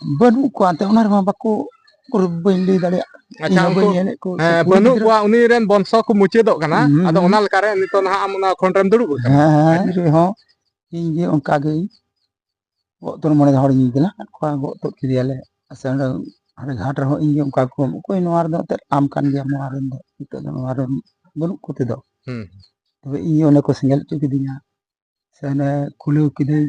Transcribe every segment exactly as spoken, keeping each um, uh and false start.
ᱵᱟᱹᱱᱩᱜ ᱠᱚᱣᱟ ᱮᱱᱛᱮ, ᱚᱱᱟ ᱨᱮᱢᱟ ᱵᱟᱠᱚ, ᱩᱠᱩᱨ ᱵᱟᱹᱧ ᱞᱟᱹᱭ ᱫᱟᱲᱮᱭᱟᱜ᱾ ᱟᱪᱪᱷᱟ, ᱤᱧ ᱦᱚᱸ ᱩᱱᱠᱩ, ᱵᱟᱹᱧ ᱧᱮᱞᱮᱫ ᱠᱚ᱾ ᱦᱮᱸ, ᱥᱮ ᱠᱩᱲᱤ ᱵᱟᱹᱱᱩᱜ ᱜᱤᱫᱽᱨᱟᱹ ᱠᱚᱣᱟ, ᱩᱱᱤ ᱨᱮᱱ ᱵᱚᱝᱥᱚ ᱠᱚ ᱢᱩᱪᱟᱹᱫᱚᱜ ᱠᱟᱱᱟ᱾ ᱦᱩᱸ, ᱟᱫᱚ ᱦᱩᱸ᱾ ᱚᱱᱟ ᱞᱮᱠᱟᱨᱮ ᱱᱤᱛᱚᱜ ᱱᱟᱦᱟᱜ ᱟᱢ ᱚᱱᱟ ᱠᱷᱚᱸᱰ ᱨᱮᱢ ᱫᱩᱲᱩᱵ ᱟᱠᱟᱱᱟ᱾ ᱦᱮᱸ, ᱦᱮᱸ, ᱦᱮᱸ᱾ ᱱᱤᱛᱚᱜ ᱦᱚᱸ ᱤᱧ ᱜᱮ ᱚᱱᱠᱟ ᱜᱮ ᱜᱚᱜ ᱛᱚᱨ ᱢᱚᱬᱮ ᱦᱚᱲ ᱤᱧ ᱤᱫᱤ ᱞᱮᱫ ᱠᱚᱣᱟ, ᱜᱚᱜ ᱛᱩᱫ ᱠᱮᱫᱮᱭᱟᱞᱮ᱾ ᱟᱪᱪᱷᱟ, ᱚᱸᱰᱮ, ᱚᱸᱰᱮ ᱜᱷᱟᱴ ᱨᱮᱦᱚᱸ ᱤᱧ ᱜᱮ ᱚᱱᱠᱟ ᱠᱚ, ᱚᱠᱚᱭ ᱱᱚᱣᱟ ᱨᱮᱫᱚ ᱮᱱᱛᱮᱫ ᱟᱢ ᱠᱟᱱ ᱜᱮᱭᱟᱢ ᱱᱚᱣᱟ ᱨᱮᱱ ᱫᱚ, ᱱᱤᱛᱚᱜ ᱫᱚ ᱱᱚᱣᱟ ᱨᱮ ᱵᱟᱹᱱᱩᱜ ᱠᱚᱛᱮ ᱫᱚ᱾ ᱦᱩᱸ᱾ ᱛᱚᱵᱮ ᱤᱧ ᱜᱮ ᱚᱸᱰᱮ ᱠᱚ ᱥᱮᱸᱜᱮᱞ ᱦᱚᱪᱚ ᱠᱤᱫᱤᱧᱟ, ᱥᱮ ᱚᱱᱮ ᱠᱩᱞᱟᱹᱣ ᱠᱤᱫᱟᱹᱧ᱾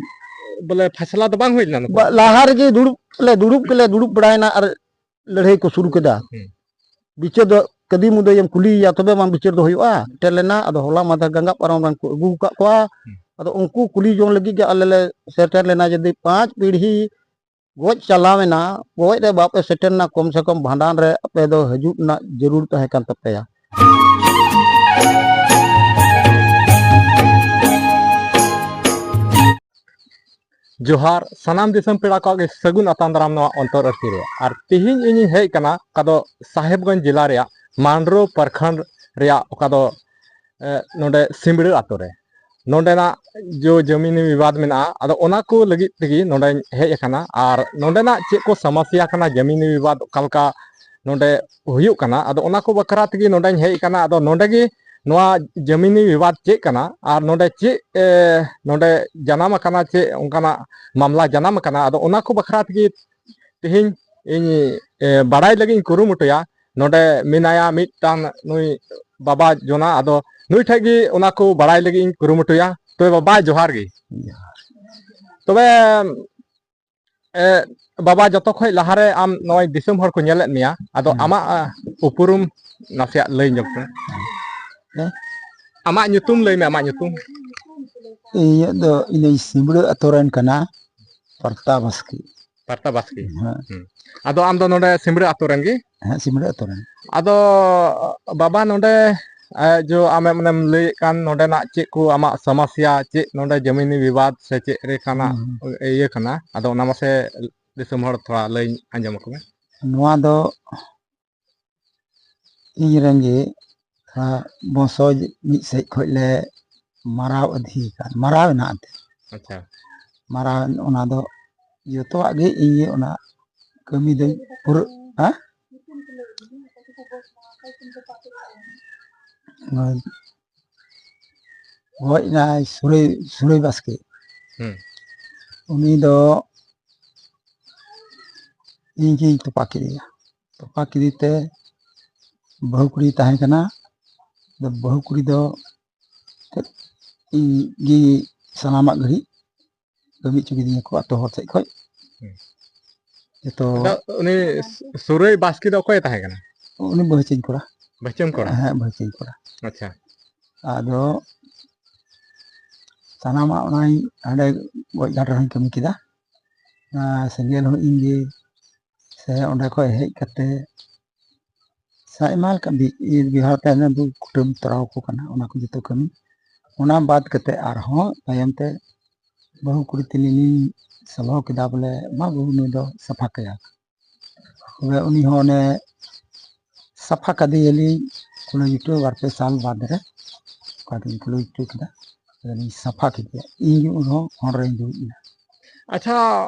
ᱵᱚᱞᱮ ᱯᱷᱟᱭᱥᱟᱞᱟ ᱫᱚ ᱵᱟᱝ ᱦᱩᱭ ᱞᱮᱱᱟ ᱱᱩᱠᱩ? ᱵᱟ-, ᱞᱟᱦᱟ ᱨᱮᱜᱮ ᱫᱩᱲᱩᱵ ᱞᱮ ᱫᱩᱲᱩᱵ ᱠᱮᱞᱮ ᱫᱩᱲᱩᱵ ᱵᱟᱲᱟᱭᱮᱱᱟ ᱟᱨ ᱞᱟᱹᱲᱦᱟᱹᱭ ᱠᱚ ᱥᱩᱨᱩ ᱠᱮᱫᱟ᱾ ᱦᱩᱸ᱾ ᱵᱤᱪᱟᱹᱨ ᱫᱚ ᱠᱟᱹᱫᱤ ᱢᱩᱫᱟᱹᱭᱮᱢ ᱠᱩᱞᱤᱭᱮᱭᱟ, ᱛᱚᱵᱮ ᱢᱟ ᱵᱤᱪᱟᱹᱨ ᱫᱚ ᱦᱩᱭᱩᱜᱼᱟ᱾ ᱥᱮᱴᱮᱨ ᱞᱮᱱᱟ, ᱟᱫᱚ ᱦᱚᱞᱟ ᱢᱟᱫᱷᱮᱨ ᱜᱟᱸᱜᱟᱯᱟᱨᱟᱢ ᱨᱮᱱ ᱠᱚ ᱟᱹᱜᱩ ᱟᱠᱟᱫ ᱠᱚᱣᱟ᱾ ᱦᱩᱸ᱾ ᱟᱫᱚ ᱩᱱᱠᱩ ᱠᱩᱞᱤ ᱡᱚᱝ ᱞᱟᱹᱜᱤᱫ ᱜᱮ ᱟᱞᱮ ᱞᱮ ᱥᱮᱴᱮᱨ ᱞᱮᱱᱟ, ᱡᱩᱫᱤ ᱯᱟᱸᱪ ᱯᱤᱲᱦᱤ ᱜᱚᱡ ᱪᱟᱞᱟᱣᱮᱱᱟ, ᱜᱚᱡ ᱨᱮ ᱵᱟᱯᱮ ᱥᱮᱴᱮᱨᱱᱟ, ᱠᱚᱢ ᱥᱮ ᱠᱚᱢ ᱵᱷᱟᱸᱰᱟᱱ ᱨᱮ ᱟᱯᱮ ᱫᱚ ᱦᱤᱡᱩᱜ ᱨᱮᱱᱟᱜ ᱡᱟᱹᱨᱩᱲ ᱛᱟᱦᱮᱸ ᱠᱟᱱ ᱛᱟᱯᱮᱭᱟ᱾ ᱡᱚᱦᱟᱨ, ᱥᱟᱱᱟᱢ ᱫᱤᱥᱚᱢ ᱯᱮᱲᱟ ᱠᱚᱣᱟᱜ ᱜᱮ ᱥᱟᱹᱜᱩᱱ ᱟᱛᱟᱝ ᱫᱟᱨᱟᱢ ᱱᱚᱣᱟ ᱚᱱᱛᱚᱨ ᱟᱹᱨᱥᱤ ᱨᱮ᱾ ᱟᱨ ᱛᱤᱦᱤᱧ ᱤᱧᱤᱧ ᱦᱮᱡ ᱟᱠᱟᱱᱟ ᱚᱠᱟ ᱫᱚ ᱥᱟᱦᱮᱵᱽᱜᱚᱸᱡᱽ ᱡᱮᱞᱟ ᱨᱮᱭᱟᱜ ᱢᱟᱱᱰᱨᱳ ᱯᱨᱚᱠᱷᱚᱸᱰ ᱨᱮᱭᱟᱜ ᱚᱠᱟ ᱫᱚ, ᱮ, ᱱᱚᱰᱮ ᱥᱤᱢᱲᱟᱹ ᱟᱛᱳ ᱨᱮ᱾ ᱱᱚᱰᱮᱱᱟᱜ ᱡᱚ ᱡᱟᱢᱤᱱᱤ ᱵᱤᱵᱟᱫ ᱢᱮᱱᱟᱜᱼᱟ, ᱟᱫᱚ ᱚᱱᱟ ᱠᱚ ᱞᱟᱹᱜᱤᱫ ᱛᱮᱜᱮ ᱱᱚᱰᱮᱧ ᱦᱮᱡ ᱟᱠᱟᱱᱟ᱾ ᱟᱨ ᱱᱚᱰᱮᱱᱟᱜ ᱪᱮᱫ ᱠᱚ ᱥᱚᱢᱚᱥᱥᱟ ᱠᱟᱱᱟ, ᱡᱟᱢᱤᱱᱤ ᱵᱤᱵᱟᱫ ᱚᱠᱟ ᱞᱮᱠᱟ ᱱᱚᱰᱮ ᱦᱩᱭᱩᱜ ᱠᱟᱱᱟ, ᱟᱫᱚ ᱚᱱᱟ ᱠᱚ ᱵᱟᱠᱷᱨᱟ ᱛᱮᱜᱮ ᱱᱚᱰᱮᱧ ᱦᱮᱡ ᱟᱠᱟᱱᱟ᱾ ᱟᱫᱚ ᱱᱚᱰᱮ ᱜᱮ ᱱᱚᱣᱟ ᱡᱟᱢᱤᱱᱤ ᱵᱤᱵᱟᱫ ᱪᱮᱫ ᱠᱟᱱᱟ ᱟᱨ ᱱᱚᱰᱮ ᱪᱮᱫ, ᱮ, ᱱᱚᱰᱮ ᱡᱟᱱᱟᱢ ᱟᱠᱟᱱᱟ, ᱪᱮᱫ ᱚᱱᱠᱟᱱᱟᱜ ᱢᱟᱢᱞᱟ ᱡᱟᱱᱟᱢ ᱟᱠᱟᱱᱟ, ᱟᱫᱚ ᱚᱱᱟ ᱠᱚ ᱵᱟᱠᱷᱨᱟ ᱛᱮᱜᱮ ᱛᱮᱦᱮᱧ ᱤᱧ, ᱮ, ᱵᱟᱲᱟᱭ ᱞᱟᱹᱜᱤᱫ ᱤᱧ ᱠᱩᱨᱩᱢᱩᱴᱩᱭᱟ᱾ ᱱᱚᱰᱮ ᱢᱮᱱᱟᱭᱟ ᱢᱤᱫᱴᱟᱝ ᱱᱩᱭ ᱵᱟᱵᱟ ᱡᱚᱱᱟ, ᱟᱫᱚ ᱱᱩᱭ ᱴᱷᱮᱡ ᱜᱮ ᱚᱱᱟ ᱠᱚ ᱵᱟᱲᱟᱭ ᱞᱟᱹᱜᱤᱫ ᱤᱧ ᱠᱩᱨᱩᱢᱩᱴᱩᱭᱟ᱾ ᱛᱚᱵᱮ ᱵᱟᱵᱟ, ᱡᱚᱦᱟᱨ ᱜᱮ᱾ ᱡᱚᱦᱟᱨ᱾ ᱛᱚᱵᱮ, ᱮ, ᱵᱟᱵᱟ, ᱡᱚᱛᱚ ᱠᱷᱚᱡ ᱞᱟᱦᱟᱨᱮ ᱟᱢ ᱱᱚᱜᱼᱚᱭ ᱫᱤᱥᱚᱢ ᱦᱚᱲ ᱠᱚ ᱧᱮᱞᱮᱫ ᱢᱮᱭᱟ, ᱟᱫᱚ ᱦᱩᱸ᱾ ᱟᱢᱟᱜ, ᱟ, ᱩᱯᱨᱩᱢ ᱱᱟᱥᱮᱭᱟᱜ ᱞᱟᱹᱭ ᱧᱚᱜ ᱢᱮ᱾ ᱦᱮᱸ? ᱟᱢᱟᱜ ᱧᱩᱛᱩᱢ ᱞᱟᱹᱭ ᱢᱮ, ᱟᱢᱟᱜ ᱧᱩᱛᱩᱢ᱾ ᱤᱧᱟᱹᱜ ᱫᱚ, ᱤᱧ ᱫᱚ ᱥᱤᱢᱲᱟᱹ ᱟᱛᱳ ᱨᱮᱱ ᱠᱟᱱᱟ, ᱯᱟᱨᱛᱟ ᱵᱟᱥᱠᱮ᱾ ᱯᱟᱨᱛᱟ ᱵᱟᱥᱠᱮ᱾ ᱦᱮᱸ᱾ ᱦᱩᱸ᱾ ᱟᱫᱚ ᱟᱢ ᱫᱚ ᱱᱚᱰᱮ ᱥᱤᱢᱲᱟᱹ ᱟᱛᱳ ᱨᱮᱱ ᱜᱮ? ᱦᱮᱸ, ᱥᱤᱢᱲᱟᱹ ᱟᱛᱳ ᱨᱮᱱ᱾ ᱟᱫᱚ ᱵᱟᱵᱟ, ᱱᱚᱰᱮ, ᱮ, ᱡᱚ ᱟᱢᱮᱢ ᱚᱱᱮᱢ ᱞᱟᱹᱭᱮᱫ ᱠᱟᱱ ᱱᱚᱰᱮᱱᱟᱜ ᱪᱮᱫ ᱠᱚ ᱟᱢᱟᱜ ᱥᱚᱢᱚᱥᱥᱟ, ᱪᱮᱫ ᱱᱚᱰᱮ ᱡᱟᱢᱤᱱᱤ ᱵᱤᱵᱟᱫ ᱥᱮ ᱪᱮᱫ ᱨᱮ ᱠᱟᱱᱟ, ᱦᱩᱸ, ᱦᱩᱸ᱾ ᱤᱭᱟᱹ ᱠᱟᱱᱟ, ᱟᱫᱚ ᱚᱱᱟ ᱢᱟᱥᱮ ᱫᱤᱥᱚᱢ ᱦᱚᱲ ᱛᱷᱚᱲᱟ ᱞᱟᱹᱭ ᱟᱸᱡᱚᱢ ᱟᱠᱚ ᱢᱮ᱾ ᱱᱚᱣᱟ ᱫᱚ ᱤᱧ ᱨᱮᱱ ᱜᱮ ᱛᱷᱚᱲᱟ ᱵᱚᱝᱥᱚᱡᱽ ᱢᱤᱫ ᱥᱮᱫ ᱠᱷᱚᱡ ᱞᱮ ᱢᱟᱨᱟᱣ ᱟᱹᱫᱷᱤ ᱟᱠᱟᱫ, ᱢᱟᱨᱟᱣ ᱮᱱᱟ ᱮᱱᱛᱮ᱾ ᱟᱪᱪᱷᱟ᱾ ᱢᱟᱨᱟᱣ ᱮᱱ, ᱚᱱᱟ ᱫᱚ ᱡᱚᱛᱚᱣᱟᱜ ᱜᱮ ᱤᱧ ᱜᱮ ᱚᱱᱟ ᱠᱟᱹᱢᱤ ᱫᱚᱧ ᱯᱩᱨᱟᱹᱜᱼᱟ᱾ ᱜᱚᱡ ᱮᱱᱟᱭ ᱥᱩᱨᱟᱹᱭ, ᱥᱩᱨᱟᱹᱭ ᱵᱟᱥᱠᱮ᱾ ᱦᱩᱸ᱾ ᱩᱱᱤ ᱫᱚ ᱤᱧ ᱜᱤᱧ ᱛᱚᱯᱟ ᱠᱮᱫᱮᱭᱟ᱾ ᱛᱚᱯᱟ ᱠᱮᱫᱮ ᱛᱮ ᱵᱟᱹᱦᱩ ᱠᱩᱲᱤ ᱛᱟᱦᱮᱸ ᱠᱟᱱᱟ᱾ ᱟᱫᱚ ᱵᱟᱹᱦᱩ ᱠᱩᱲᱤ ᱫᱚ ᱤᱧ ᱜᱮ ᱥᱟᱱᱟᱢᱟᱜ ᱜᱷᱟᱹᱲᱤᱡ ᱠᱟᱹᱢᱤ ᱦᱚᱪᱚ ᱠᱤᱫᱤᱧᱟ ᱠᱚ ᱟᱛᱳ ᱦᱚᱲ ᱥᱮᱫ ᱠᱷᱚᱡ᱾ ᱦᱩᱸ᱾ ᱡᱚᱛᱚ ᱟᱫᱚ ᱩᱱᱤ ᱥᱩᱨᱟᱹᱭ ᱵᱟᱥᱠᱮ ᱫᱚ ᱚᱠᱚᱭᱮ ᱛᱟᱦᱮᱸ ᱠᱟᱱᱟ? ᱩᱱᱤ ᱵᱟᱹᱦᱩᱪᱟᱹᱧ ᱠᱚᱲᱟ᱾ ᱵᱟᱹᱦᱩᱪᱟᱹᱢ ᱠᱚᱲᱟ? ᱦᱮᱸ, ᱵᱟᱹᱦᱩᱪᱟᱹᱧ ᱠᱚᱲᱟ᱾ ᱟᱪᱪᱷᱟ᱾ ᱟᱫᱚ ᱥᱟᱱᱟᱢᱟᱜ ᱚᱱᱟᱧ ᱦᱟᱸᱰᱮ ᱜᱚᱡ ᱜᱷᱟᱴ ᱨᱮᱦᱚᱸᱧ ᱠᱟᱹᱢᱤ ᱠᱮᱫᱟ᱾ ᱚᱱᱟ ᱥᱮᱸᱜᱮᱞ ᱦᱚᱸ ᱤᱧ ᱜᱮ, ᱥᱮ ᱚᱸᱰᱮ ᱠᱷᱚᱡ ᱦᱮᱡ ᱠᱟᱛᱮ ᱥᱮ ᱟᱭᱢᱟ ᱞᱮᱠᱟᱱ ᱵᱤ-, ᱤᱭᱟᱹ ᱵᱤᱵᱷᱟᱜᱽ ᱛᱮ ᱚᱱᱮ ᱵᱚ ᱠᱩᱴᱟᱹᱢ ᱛᱚᱨᱟᱣ ᱠᱚ ᱠᱟᱱᱟ, ᱚᱱᱟ ᱠᱚ ᱡᱚᱛᱚ ᱠᱟᱹᱢᱤ᱾ ᱚᱱᱟ ᱵᱟᱫ ᱠᱟᱛᱮ ᱟᱨᱦᱚᱸ ᱛᱟᱭᱚᱢ ᱛᱮ ᱵᱟᱹᱦᱩ ᱠᱩᱲᱤ ᱛᱤᱱᱤᱧ ᱥᱚᱞᱦᱚ ᱠᱮᱫᱟ ᱵᱚᱞᱮ, "ᱢᱟ ᱵᱟᱹᱵᱩ, ᱱᱩᱭ ᱫᱚ ᱥᱟᱯᱷᱟ ᱠᱟᱭᱟ." ᱛᱚᱵᱮ ᱩᱱᱤ ᱦᱚᱸ ᱚᱱᱮ ᱥᱟᱯᱷᱟ ᱠᱟᱫᱮᱭᱟᱞᱤᱧ, ᱠᱩᱞᱟᱹᱭ ᱦᱚᱪᱚ ᱵᱟᱨ ᱯᱮ ᱥᱟᱞ ᱵᱟᱫᱽ ᱨᱮ ᱚᱱᱠᱟ ᱜᱤᱧ ᱠᱩᱞᱟᱹᱭ ᱦᱚᱪᱚ ᱠᱮᱫᱟ᱾ ᱟᱫᱚᱞᱤᱧ ᱥᱟᱯᱷᱟ ᱠᱮᱫᱮᱭᱟ, ᱤᱧ ᱜᱮ ᱩᱱ ᱦᱚᱸ ᱦᱚᱨ ᱨᱮᱧ ᱫᱩᱲᱩᱵ ᱮᱱᱟ᱾ ᱟᱪᱪᱷᱟ,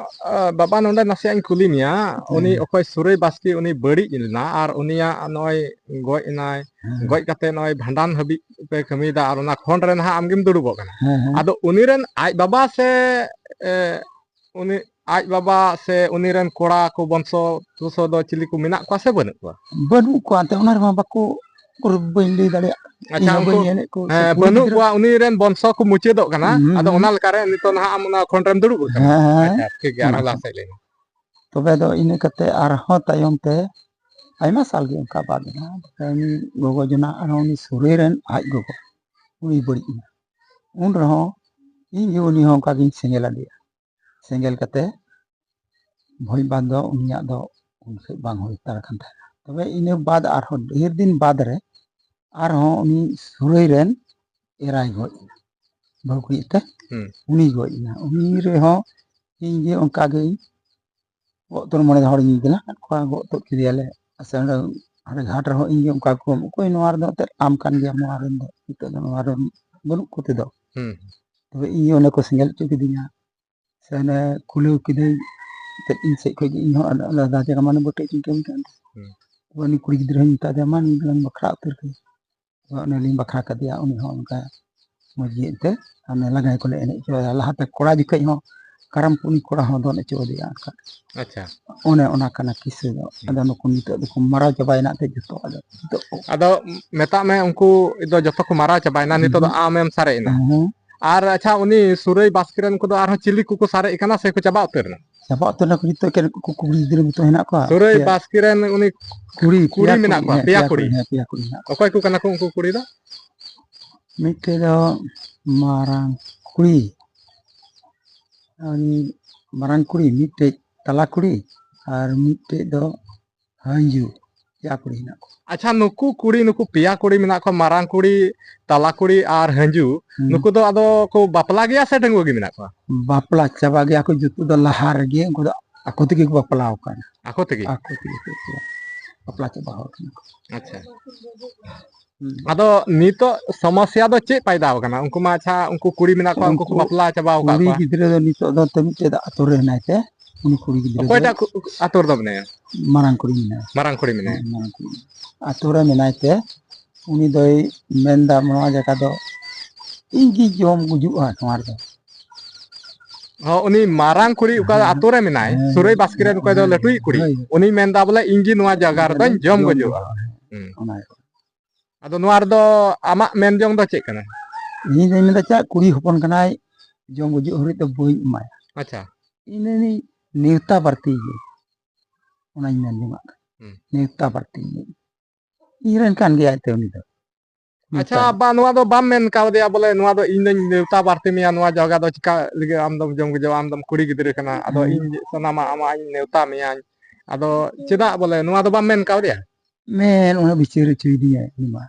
ᱟ, ᱵᱟᱵᱟ, ᱱᱚᱰᱮ ᱱᱟᱥᱮᱭᱟᱜ ᱤᱧ ᱠᱩᱞᱤ ᱢᱮᱭᱟ, ᱦᱮᱸ᱾ ᱩᱱᱤ ᱚᱠᱚᱭ ᱥᱩᱨᱟᱹᱭ ᱵᱟᱥᱠᱮ, ᱩᱱᱤ ᱵᱟᱹᱲᱤᱡ ᱞᱮᱱᱟ ᱟᱨ ᱩᱱᱤᱭᱟᱜ ᱱᱚᱜᱼᱚᱭ ᱜᱚᱡ ᱮᱱᱟᱭ, ᱦᱮᱸ᱾ ᱜᱚᱡ ᱠᱟᱛᱮ ᱱᱚᱜᱼᱚᱭ ᱵᱷᱟᱸᱰᱟᱱ ᱦᱟᱹᱵᱤᱡ ᱯᱮ ᱠᱟᱹᱢᱤᱭᱮᱫᱟ ᱟᱨ ᱚᱱᱟ ᱠᱷᱚᱸᱰ ᱨᱮ ᱱᱟᱦᱟᱜ ᱟᱢᱜᱮᱢ ᱫᱩᱲᱩᱵᱚᱜ ᱠᱟᱱᱟ᱾ ᱦᱮᱸ, ᱦᱮᱸ᱾ ᱟᱫᱚ ᱩᱱᱤ ᱨᱮᱱ ᱟᱡ ᱵᱟᱵᱟ ᱥᱮ, ᱮ, ᱩᱱᱤ ᱟᱡ ᱵᱟᱵᱟ ᱥᱮ ᱩᱱᱤ ᱨᱮᱱ ᱠᱚᱲᱟ ᱠᱚ ᱵᱚᱝᱥᱚ ᱵᱚᱝᱥᱚ ᱫᱚ ᱪᱤᱞᱤ ᱠᱚ ᱢᱮᱱᱟᱜ ᱠᱚᱣᱟ ᱥᱮ ᱵᱟᱹᱱᱩᱜ ᱠᱚᱣᱟ? ᱵᱟᱹᱱᱩᱜ ᱠᱚᱣᱟ, ᱮᱱᱛᱮ ᱚᱱᱟ ᱨᱮᱢᱟ ᱵᱟᱠᱚ, ᱩᱠᱩᱨ ᱵᱟᱹᱧ ᱞᱟᱹᱭ ᱫᱟᱲᱮᱭᱟᱜ᱾ ᱟᱪᱪᱷᱟ, ᱤᱧ ᱦᱚᱸ ᱩᱱᱠᱩ, ᱵᱟᱹᱧ ᱧᱮᱞᱮᱫ ᱠᱚ, ᱦᱮᱸ, ᱠᱩᱲᱤ ᱵᱟᱹᱱᱩᱜ ᱜᱤᱫᱽᱨᱟᱹ᱾ ᱠᱚᱣᱟ, ᱩᱱᱤ ᱨᱮᱱ ᱵᱚᱝᱥᱚ ᱠᱚ ᱢᱩᱪᱟᱹᱫᱚᱜ ᱠᱟᱱᱟ᱾ ᱦᱩᱸ, ᱟᱫᱚ ᱦᱩᱸ᱾ ᱚᱱᱟ ᱞᱮᱠᱟᱨᱮ ᱱᱤᱛᱚᱜ ᱱᱟᱦᱟᱜ ᱟᱢ ᱚᱱᱟ ᱠᱷᱚᱸᱰ ᱨᱮᱢ ᱫᱩᱲᱩᱵ ᱟᱠᱟᱱᱟ᱾ ᱦᱮᱸ, ᱦᱮᱸ᱾ ᱟᱪᱪᱷᱟ, ᱴᱷᱤᱠ ᱜᱮᱭᱟ, ᱟᱨᱦᱚᱸ ᱦᱮᱸ᱾ ᱞᱟᱦᱟ ᱥᱮᱫ ᱞᱟᱹᱭ ᱢᱮ᱾ ᱛᱚᱵᱮ ᱫᱚ ᱤᱱᱟᱹ ᱠᱟᱛᱮ ᱟᱨᱦᱚᱸ ᱛᱟᱭᱚᱢ ᱛᱮ ᱟᱭᱢᱟ ᱥᱟᱞ ᱜᱮ ᱚᱱᱠᱟ ᱵᱟᱫ ᱮᱱᱟ᱾ ᱛᱚᱵᱮ ᱩᱱᱤ ᱜᱚᱜᱚ ᱡᱚᱱᱟ ᱟᱨᱦᱚᱸ ᱩᱱᱤ ᱥᱩᱨᱟᱹᱭ ᱨᱮᱱ ᱟᱡ ᱜᱚᱜᱚ, ᱩᱱᱤ ᱵᱟᱹᱲᱤᱡ ᱮᱱᱟ᱾ ᱩᱱ ᱨᱮᱦᱚᱸ ᱤᱧ ᱜᱮ ᱩᱱᱤ ᱦᱚᱸ ᱚᱱᱠᱟ ᱜᱤᱧ ᱥᱮᱸᱜᱮᱞ ᱟᱫᱮᱭᱟ᱾ ᱥᱮᱸᱜᱮᱞ ᱠᱟᱛᱮ ᱵᱷᱚᱡᱽ ᱵᱷᱟᱛ ᱫᱚ ᱩᱱᱤᱭᱟᱜ ᱫᱚ ᱩᱱ ᱡᱚᱠᱷᱮᱡ ᱵᱟᱝ ᱦᱩᱭ ᱦᱟᱛᱟᱲ ᱠᱟᱱ ᱛᱟᱦᱮᱱᱟ᱾ ᱛᱚᱵᱮ ᱤᱱᱟᱹ ᱵᱟᱫ ᱟᱨᱦᱚᱸ ᱰᱷᱮᱨ ᱫᱤᱱ ᱵᱟᱫ ᱨᱮ ᱟᱨᱦᱚᱸ ᱩᱱᱤ ᱥᱩᱨᱟᱹᱭ ᱨᱮᱱ ᱮᱨᱟᱭ ᱜᱚᱡ ᱮᱱᱟ, ᱵᱟᱹᱦᱩ ᱠᱩᱲᱤ ᱛᱮ ᱦᱩᱸ᱾ ᱩᱱᱤ ᱜᱚᱡ ᱮᱱᱟ᱾ ᱩᱱᱤ ᱨᱮᱦᱚᱸ ᱤᱧ ᱜᱮ ᱚᱱᱠᱟ ᱜᱮ ᱜᱚᱜ ᱛᱚᱨ ᱢᱚᱬᱮ ᱦᱚᱲ ᱤᱧ ᱤᱫᱤ ᱞᱮᱫ ᱠᱚᱣᱟ, ᱜᱚᱜ ᱛᱩᱫ ᱠᱮᱫᱮᱭᱟᱞᱮ᱾ ᱥᱮ ᱚᱸᱰᱮ, ᱚᱸᱰᱮ ᱜᱷᱟᱴ ᱨᱮᱦᱚᱸ ᱤᱧ ᱜᱮ ᱚᱱᱠᱟ ᱠᱚ, "ᱚᱠᱚᱭ ᱱᱚᱣᱟ ᱨᱮᱫᱚ ᱮᱱᱛᱮᱫ ᱟᱢ ᱠᱟᱱ ᱜᱮᱭᱟ, ᱱᱚᱣᱟ ᱨᱮᱱ ᱫᱚ ᱱᱤᱛᱚᱜ ᱫᱚ ᱱᱚᱣᱟ ᱨᱮᱱ ᱵᱟᱹᱱᱩᱜ ᱠᱚᱛᱮ ᱫᱚ?" ᱦᱩᱸ᱾ ᱛᱚᱵᱮ ᱤᱧ ᱜᱮ ᱚᱸᱰᱮ ᱠᱚ ᱥᱮᱸᱜᱮᱞ ᱦᱚᱪᱚ ᱠᱤᱫᱤᱧᱟ᱾ ᱥᱮ ᱚᱱᱮ ᱠᱩᱞᱟᱹᱣ ᱠᱤᱫᱟᱹᱧ ᱮᱱᱛᱮᱫ ᱤᱧ ᱥᱮᱫ ᱠᱷᱚᱡ ᱜᱮ, ᱤᱧ ᱦᱚᱸ ᱟᱞᱟ-, ᱟᱞᱟᱫᱟ ᱡᱟᱭᱜᱟ ᱢᱟᱱᱮ ᱵᱟᱹᱴᱤ ᱠᱤᱱ ᱠᱟᱹᱢᱤ ᱠᱟᱱ ᱛᱟᱦᱮᱸᱫ᱾ ᱦᱩᱸ᱾ ᱛᱚ ᱩᱱᱤ ᱠᱩᱲᱤ ᱜᱤᱫᱽᱨᱟᱹ ᱦᱚᱸᱧ ᱢᱮᱛᱟ ᱫᱮᱭᱟ, "ᱢᱟ ᱱᱩᱭ ᱫᱚᱞᱟᱝ ᱵᱟᱠᱷᱨᱟ ᱩᱛᱟᱹᱨ ᱠᱟᱭᱟ᱾" ᱛᱚ ᱚᱱᱮ ᱞᱤᱧ ᱵᱟᱠᱷᱨᱟ ᱠᱟᱫᱮᱭᱟ, ᱩᱱᱤ ᱦᱚᱸ ᱚᱱᱠᱟ ᱢᱚᱡᱽ ᱜᱮ ᱮᱱᱛᱮ ᱟᱨ ᱚᱱᱮ ᱞᱟᱜᱽᱬᱮ ᱠᱚᱞᱮ ᱮᱱᱮᱡ ᱦᱚᱪᱚᱭᱟ᱾ ᱞᱟᱦᱟᱛᱮ ᱠᱚᱲᱟ ᱡᱚᱠᱷᱮᱡ ᱦᱚᱸ ᱠᱟᱨᱟᱢ ᱠᱚ ᱩᱱᱤ ᱠᱚᱲᱟ ᱦᱚᱸ ᱫᱚᱱ ᱦᱚᱪᱚ ᱟᱫᱮᱭᱟ ᱚᱱᱠᱟ᱾ ᱟᱪᱪᱷᱟ᱾ ᱚᱱᱮ ᱚᱱᱟ ᱠᱟᱱᱟ ᱠᱤᱥᱟᱹ ᱫᱚ᱾ ᱦᱩᱸ᱾ ᱟᱫᱚ ᱱᱩᱠᱩ ᱱᱤᱛᱚᱜ ᱫᱚᱠᱚ ᱢᱟᱨᱟᱣ ᱪᱟᱵᱟᱭᱮᱱᱟ ᱮᱱᱛᱮ ᱡᱚᱛᱚ᱾ ᱟᱫᱚ ᱱᱤᱛᱚᱜ ᱠᱚ ᱟᱫᱚ ᱢᱮᱛᱟᱜ ᱢᱮ ᱩᱱᱠᱩ ᱫᱚ ᱡᱚᱛᱚ ᱠᱚ ᱢᱟᱨᱟᱣ ᱪᱟᱵᱟᱭᱮᱱᱟ, ᱱᱤᱛᱚᱜ ᱫᱚ ᱦᱩᱸ᱾ ᱟᱢᱮᱢ ᱥᱟᱨᱮᱡ ᱮᱱᱟ᱾ ᱦᱮᱸ᱾ ᱟᱨ ᱟᱪᱪᱷᱟ, ᱩᱱᱤ ᱥᱩᱨᱟᱹᱭ ᱵᱟᱥᱠᱮ ᱨᱮᱱ ᱠᱚᱫᱚ ᱟᱨᱦᱚᱸ ᱪᱤᱞᱤ ᱠᱚᱠᱚ ᱥᱟᱨᱮᱡ ᱟᱠᱟᱱᱟ ᱥᱮᱠᱚ ᱪᱟᱵᱟ ᱩᱛᱟᱹᱨ ᱮᱱᱟ? ᱪᱟᱵᱟ ᱩᱛᱟᱹᱨ ᱮᱱᱟ ᱠᱚ ᱡᱚᱛᱚ, ᱮᱠᱮᱱ ᱠᱩ-, ᱠᱩᱲᱤ ᱜᱤᱫᱽᱨᱟᱹ ᱢᱚᱛᱚ ᱦᱮᱱᱟᱜ ᱠᱚᱣᱟ᱾ ᱥᱩᱨᱟᱹᱭ ᱯᱮᱭᱟ᱾ ᱵᱟᱥᱠᱮ ᱨᱮᱱ ᱩᱱᱤ ᱠᱩᱲᱤ, ᱠᱩᱲᱤ ᱯᱮᱭᱟ ᱢᱮᱱᱟᱜ ᱠᱩᱲᱤ, ᱠᱚᱣᱟ, ᱦᱮᱸ, ᱯᱮᱭᱟ ᱯᱮᱭᱟ ᱠᱩᱲᱤ᱾ ᱠᱩᱲᱤ, ᱦᱮᱸ, ᱯᱮᱭᱟ ᱠᱩᱲᱤ ᱦᱮᱱᱟᱜ ᱠᱚᱣᱟ᱾ ᱚᱠᱚᱭ ᱠᱚ ᱠᱟᱱᱟ ᱠᱚ ᱩᱱᱠᱩ ᱠᱩᱲᱤ ᱫᱚ? ᱢᱤᱫᱴᱮᱡ ᱫᱚ ᱢᱟᱨᱟᱝ ᱠᱩᱲᱤ, ᱩᱱᱤ ᱢᱟᱨᱟᱝ ᱠᱩᱲᱤ, ᱢᱤᱫᱴᱮᱡ ᱛᱟᱞᱟ ᱠᱩᱲᱤ, ᱟᱨ ᱢᱤᱫᱴᱮᱡ ᱫᱚ ᱦᱟᱹᱧᱡᱩ᱾ ᱯᱮᱭᱟ ᱠᱩᱲᱤ ᱦᱮᱱᱟᱜ ᱠᱚᱣᱟ᱾ ᱟᱪᱪᱷᱟ, ᱱᱩᱠᱩ ᱠᱩᱲᱤ, ᱱᱩᱠᱩ ᱯᱮᱭᱟ ᱠᱩᱲᱤ ᱢᱮᱱᱟᱜ ᱠᱚᱣᱟ, ᱢᱟᱨᱟᱝ ᱠᱩᱲᱤ, ᱛᱟᱞᱟ ᱠᱩᱲᱤ ᱟᱨ ᱦᱟᱹᱧᱡᱩ, ᱦᱩᱸ᱾ ᱱᱩᱠᱩ ᱫᱚ ᱟᱫᱚ ᱠᱚ ᱵᱟᱯᱞᱟ ᱜᱮᱭᱟ ᱥᱮ ᱰᱟᱺᱜᱩᱣᱟᱹ ᱜᱮ ᱢᱮᱱᱟᱜ ᱠᱚᱣᱟ? ᱵᱟᱯᱞᱟ ᱪᱟᱵᱟ ᱜᱮᱭᱟ ᱠᱚ ᱡᱚᱛᱚ ᱫᱚ ᱞᱟᱦᱟ ᱨᱮᱜᱮ, ᱩᱱᱠᱩ ᱫᱚ ᱟᱠᱚ ᱛᱮᱜᱮ ᱠᱚ ᱵᱟᱯᱞᱟ ᱟᱠᱟᱱᱟ᱾ ᱟᱠᱚ ᱛᱮᱜᱮ? ᱟᱠᱚ ᱛᱮᱜᱮ ᱠᱚ ᱵᱟᱯᱞᱟ, ᱵᱟᱯᱞᱟ ᱪᱟᱵᱟ ᱟᱠᱟᱱᱟ ᱠᱚ᱾ ᱟᱪᱪᱷᱟ᱾ ᱦᱩᱸ᱾ ᱟᱫᱚ ᱱᱤᱛᱚᱜ ᱥᱚᱢᱚᱥᱥᱟ ᱫᱚ ᱪᱮᱫ ᱯᱟᱭᱫᱟ ᱟᱠᱟᱱᱟ? ᱩᱱᱠᱩ ᱢᱟ, ᱟᱪᱪᱷᱟ, ᱩᱱᱠᱩ ᱠᱩᱲᱤ ᱢᱮᱱᱟᱜ ᱠᱚᱣᱟ, ᱩᱱᱠᱩ ᱠᱚ ᱩᱱᱠᱩ ᱵᱟᱯᱞᱟ ᱪᱟᱵᱟ ᱟᱠᱟᱫ ᱠᱩᱲᱤ ᱠᱚᱣᱟ᱾ ᱜᱤᱫᱽᱨᱟᱹ ᱫᱚ ᱱᱤᱛᱚᱜ ᱫᱚ ᱛᱚ ᱢᱤᱫᱴᱮᱡ ᱫᱚ ᱟᱛᱳ ᱨᱮ ᱦᱮᱱᱟᱭ ᱛᱮ, ᱩᱱᱤ ᱠᱩᱲᱤ ᱜᱤᱫᱽᱨᱟᱹ ᱫᱚ ᱚᱠᱚᱭᱴᱟᱜ ᱠᱩ-, ᱟᱛᱳ ᱨᱮᱫᱚ ᱢᱮᱱᱟᱭᱟ? ᱢᱟᱨᱟᱝ ᱠᱩᱲᱤ ᱢᱮᱱᱟᱭᱟ᱾ ᱢᱟᱨᱟᱝ ᱠᱩᱲᱤ ᱢᱮᱱᱟᱭᱟ᱾ ᱦᱮᱸ, ᱢᱟᱨᱟᱝ ᱠᱩᱲᱤ ᱢᱮᱱᱟᱭᱟ᱾ ᱟᱛᱳ ᱨᱮ ᱢᱮᱱᱟᱭ ᱛᱮ, ᱩᱱᱤ ᱫᱚᱭ ᱢᱮᱱᱫᱟ, "ᱱᱚᱣᱟ ᱡᱟᱭᱜᱟ ᱫᱚ ᱤᱧ ᱜᱮ ᱡᱚᱢ ᱜᱩᱡᱩᱜᱼᱟ ᱱᱚᱣᱟ ᱨᱮᱫᱚ᱾" ᱦᱚᱸ, ᱩᱱᱤ ᱢᱟᱨᱟᱝ ᱠᱩᱲᱤ ᱚᱠᱟ ᱦᱮᱸ, ᱟᱛᱳ ᱨᱮ ᱢᱮᱱᱟᱭ, ᱦᱮᱸ, ᱥᱩᱨᱟᱹᱭ ᱵᱟᱥᱠᱮ ᱨᱮᱱ ᱚᱠᱚᱭ ᱫᱚ ᱦᱮᱸ, ᱞᱟᱹᱴᱩᱭᱤᱡ ᱠᱩᱲᱤ, ᱦᱳᱭ, ᱦᱳᱭ᱾ ᱩᱱᱤ ᱢᱮᱱᱫᱟ ᱵᱚᱞᱮ, "ᱤᱧ ᱜᱮ ᱱᱚᱣᱟ ᱡᱟᱭᱜᱟ ᱨᱮᱫᱚᱧ ᱡᱚᱢ ᱡᱚᱢ ᱜᱩᱡᱩᱜᱼᱟ᱾" ᱜᱩᱡᱩᱜᱼᱟ, ᱦᱮᱸ, ᱦᱩᱸ᱾ ᱚᱱᱟ ᱜᱮ᱾ ᱟᱫᱚ ᱱᱚᱣᱟ ᱨᱮᱫᱚ ᱟᱢᱟᱜ ᱢᱮᱱ ᱡᱚᱝ ᱫᱚ ᱪᱮᱫ ᱠᱟᱱᱟ? ᱤᱧ ᱫᱚᱧ ᱢᱮᱱᱫᱟ, ᱪᱮᱫ ᱠᱩᱲᱤ ᱦᱚᱯᱚᱱ ᱠᱟᱱᱟᱭ, ᱡᱚᱢ ᱜᱩᱡᱩᱜ ᱦᱟᱹᱵᱤᱡ ᱫᱚ ᱵᱟᱹᱧ ᱮᱢᱟᱭᱟ᱾ ᱟᱪᱪᱷᱟ᱾ ᱤᱧ ᱫᱚᱧ ᱱᱮᱣᱛᱟ ᱵᱟᱨᱛᱤ ᱜᱮ, ᱚᱱᱟᱧ ᱢᱮᱱ ᱡᱚᱝᱟᱜ ᱠᱟᱱᱟ᱾ ᱦᱩᱸ᱾ ᱱᱮᱣᱛᱟ ᱵᱟᱨᱛᱤ ᱜᱮ᱾ ᱤᱧ ᱨᱮᱱ ᱠᱟᱱ ᱜᱮᱭᱟᱭ ᱛᱚ ᱩᱱᱤ ᱫᱚ᱾ ᱟᱪᱪᱷᱟ, ᱱᱮᱣᱛᱟ᱾ ᱵᱟ, ᱱᱚᱣᱟ ᱫᱚ ᱵᱟᱢ ᱢᱮᱱ ᱠᱟᱣᱫᱮᱭᱟ ᱵᱚᱞᱮ, ᱱᱚᱣᱟ ᱫᱚ ᱤᱧ ᱫᱚᱧ ᱱᱮᱣᱛᱟ ᱵᱟᱨᱛᱤ ᱢᱮᱭᱟ, ᱱᱚᱣᱟ ᱡᱟᱭᱜᱟ ᱫᱚ ᱪᱤᱠᱟ ᱞᱟᱹᱜᱤᱫ ᱟᱢ ᱫᱚᱢ ᱡᱚᱢ ᱜᱩᱡᱩᱜᱼᱟ, ᱟᱢ ᱫᱚᱢ ᱠᱩᱲᱤ ᱜᱤᱫᱽᱨᱟᱹ ᱠᱟᱱᱟ, ᱟᱫᱚ ᱦᱮᱸ᱾ ᱤᱧ ᱥᱟᱱᱟᱢᱟᱜ ᱟᱢᱟᱜ ᱤᱧ ᱱᱮᱣᱛᱟ ᱢᱮᱭᱟᱧ, ᱟᱫᱚ ᱪᱮᱫᱟᱜ ᱵᱚᱞᱮ ᱱᱚᱣᱟ ᱫᱚ ᱵᱟᱢ ᱢᱮᱱ ᱠᱟᱣᱫᱮᱭᱟ? ᱢᱮᱱ, ᱚᱱᱟ ᱵᱤᱪᱟᱹᱨ ᱦᱚᱪᱚᱭᱮᱫᱤᱧᱟᱭ ᱩᱱᱤ ᱢᱟ᱾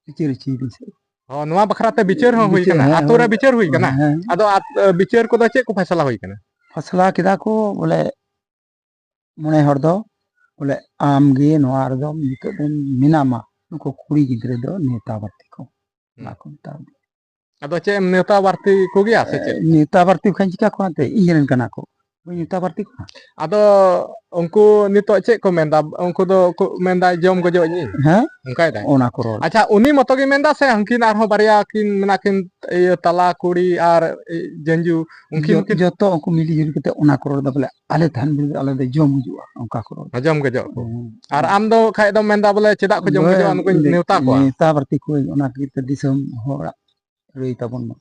ᱵᱤᱪᱟᱹᱨ ᱦᱚᱪᱚᱭᱮᱫᱤᱧ ᱥᱮ᱾ ᱦᱚᱸ, ᱱᱚᱣᱟ ᱵᱟᱠᱷᱨᱟ ᱛᱮ ᱵᱤᱪᱟᱹᱨ ᱦᱚᱸ ᱦᱩᱭ ᱵᱤᱪᱟᱹᱨ, ᱠᱟᱱᱟ, ᱦᱮᱸ, ᱟᱛᱳ ᱨᱮ ᱦᱳᱭ᱾ ᱵᱤᱪᱟᱹᱨ ᱦᱩᱭ ᱠᱟᱱᱟ᱾ ᱦᱮᱸ᱾ ᱟᱫᱚ ᱟᱛ-, ᱵᱤᱪᱟᱹᱨ ᱠᱚᱫᱚ ᱪᱮᱫ ᱠᱚ ᱯᱷᱟᱭᱥᱟᱞᱟ ᱦᱩᱭ ᱠᱟᱱᱟ? ᱯᱷᱟᱭᱥᱟᱞᱟ ᱠᱮᱫᱟ ᱠᱚ ᱵᱚᱞᱮ, ᱢᱚᱬᱮ ᱦᱚᱲ ᱫᱚ ᱵᱚᱞᱮ, ᱟᱢ ᱜᱮ ᱱᱚᱣᱟ ᱨᱮᱫᱚ ᱱᱤᱛᱚᱜ ᱫᱚ ᱢᱮᱱᱟᱢᱟ, ᱱᱩᱠᱩ ᱠᱩᱲᱤ ᱜᱤᱫᱽᱨᱟᱹ ᱫᱚ ᱱᱮᱣᱛᱟ ᱵᱟᱨᱛᱤ ᱠᱚ᱾ ᱦᱩᱸ᱾ ᱚᱱᱟ ᱠᱚ ᱢᱮᱛᱟᱣ ᱫᱤᱧᱟ᱾ ᱟᱫᱚ ᱪᱮᱫ ᱮᱢ ᱱᱮᱣᱛᱟ ᱵᱟᱹᱲᱛᱤ ᱠᱚᱜᱮᱭᱟ ᱥᱮ ᱪᱮᱫ? ᱱᱮᱣᱛᱟ ᱵᱟᱹᱲᱛᱤ ᱠᱷᱟᱱ ᱪᱤᱠᱟ ᱠᱚᱣᱟ ᱮᱱᱛᱮ, ᱤᱧ ᱨᱮᱱ ᱠᱟᱱᱟ ᱠᱚ, ᱵᱟᱹᱧ ᱱᱮᱣᱛᱟ ᱵᱟᱹᱲᱛᱤ ᱠᱚᱣᱟ᱾ ᱟᱫᱚ ᱩᱱᱠᱩ ᱱᱤᱛᱚᱜ ᱪᱮᱫ ᱠᱚ ᱢᱮᱱᱫᱟ? ᱩᱱᱠᱩ ᱫᱚ ᱠᱚ ᱢᱮᱱᱫᱟ ᱡᱚᱢ ᱜᱚᱡᱚᱜ ᱤᱧ, ᱦᱮᱸ, ᱚᱱᱠᱟᱭ ᱫᱟᱭ᱾ ᱚᱱᱟ ᱠᱚ ᱨᱚᱲ᱾ ᱟᱪᱪᱷᱟ, ᱩᱱᱤ ᱢᱚᱛᱚ ᱜᱮ ᱢᱮᱱᱫᱟ ᱥᱮ ᱩᱱᱠᱤᱱ ᱟᱨᱦᱚᱸ ᱵᱟᱨᱭᱟ ᱠᱤᱱ ᱢᱮᱱᱟᱜ ᱠᱤᱱ, ᱤᱭᱟᱹ, ᱛᱟᱞᱟ ᱠᱩᱲᱤ ᱟᱨ, ᱤ, ᱡᱟᱹᱧᱡᱩ, ᱩᱱᱠᱤᱱ ᱡᱚ-, ᱦᱚᱸᱠᱤᱱ ᱡᱚᱛᱚ ᱩᱱᱠᱩ ᱢᱤᱞᱤ ᱡᱩᱞᱤ ᱠᱟᱛᱮ ᱚᱱᱟ ᱠᱚ ᱨᱚᱲ ᱮᱫᱟ ᱵᱚᱞᱮ, ᱟᱞᱮ ᱛᱟᱦᱮᱱ ᱵᱤᱨ ᱨᱮ ᱟᱞᱮ ᱫᱚ ᱡᱚᱢ ᱦᱤᱡᱩᱜᱼᱟ, ᱚᱱᱠᱟ ᱠᱚ ᱨᱚᱲ᱾ ᱦᱮᱸ, ᱡᱚᱢ ᱜᱚᱡᱚᱜ ᱟᱠᱚ᱾ ᱦᱮᱸ᱾ ᱟᱨ ᱟᱢ ᱫᱚ ᱠᱷᱟᱡ ᱫᱚᱢ ᱢᱮᱱᱫᱟ ᱵᱚᱞᱮ ᱪᱮᱫᱟᱜ ᱠᱚ ᱡᱚᱢ ᱵᱟᱹᱧ ᱜᱚᱡᱚᱜᱼᱟ, ᱱᱩᱠᱩᱧ ᱱᱮᱣᱛᱟ ᱠᱚᱣᱟ᱾ ᱱᱮᱣᱛᱟ ᱵᱟᱹᱲᱛᱤ ᱠᱚᱣᱟᱹᱧ, ᱚᱱᱟ ᱠᱷᱟᱹᱛᱤᱨ ᱛᱮ ᱫᱤᱥᱚᱢ ᱦᱚᱲᱟᱜ ᱨᱟᱹᱭ ᱛᱟᱵᱚᱱ ᱢᱟ᱾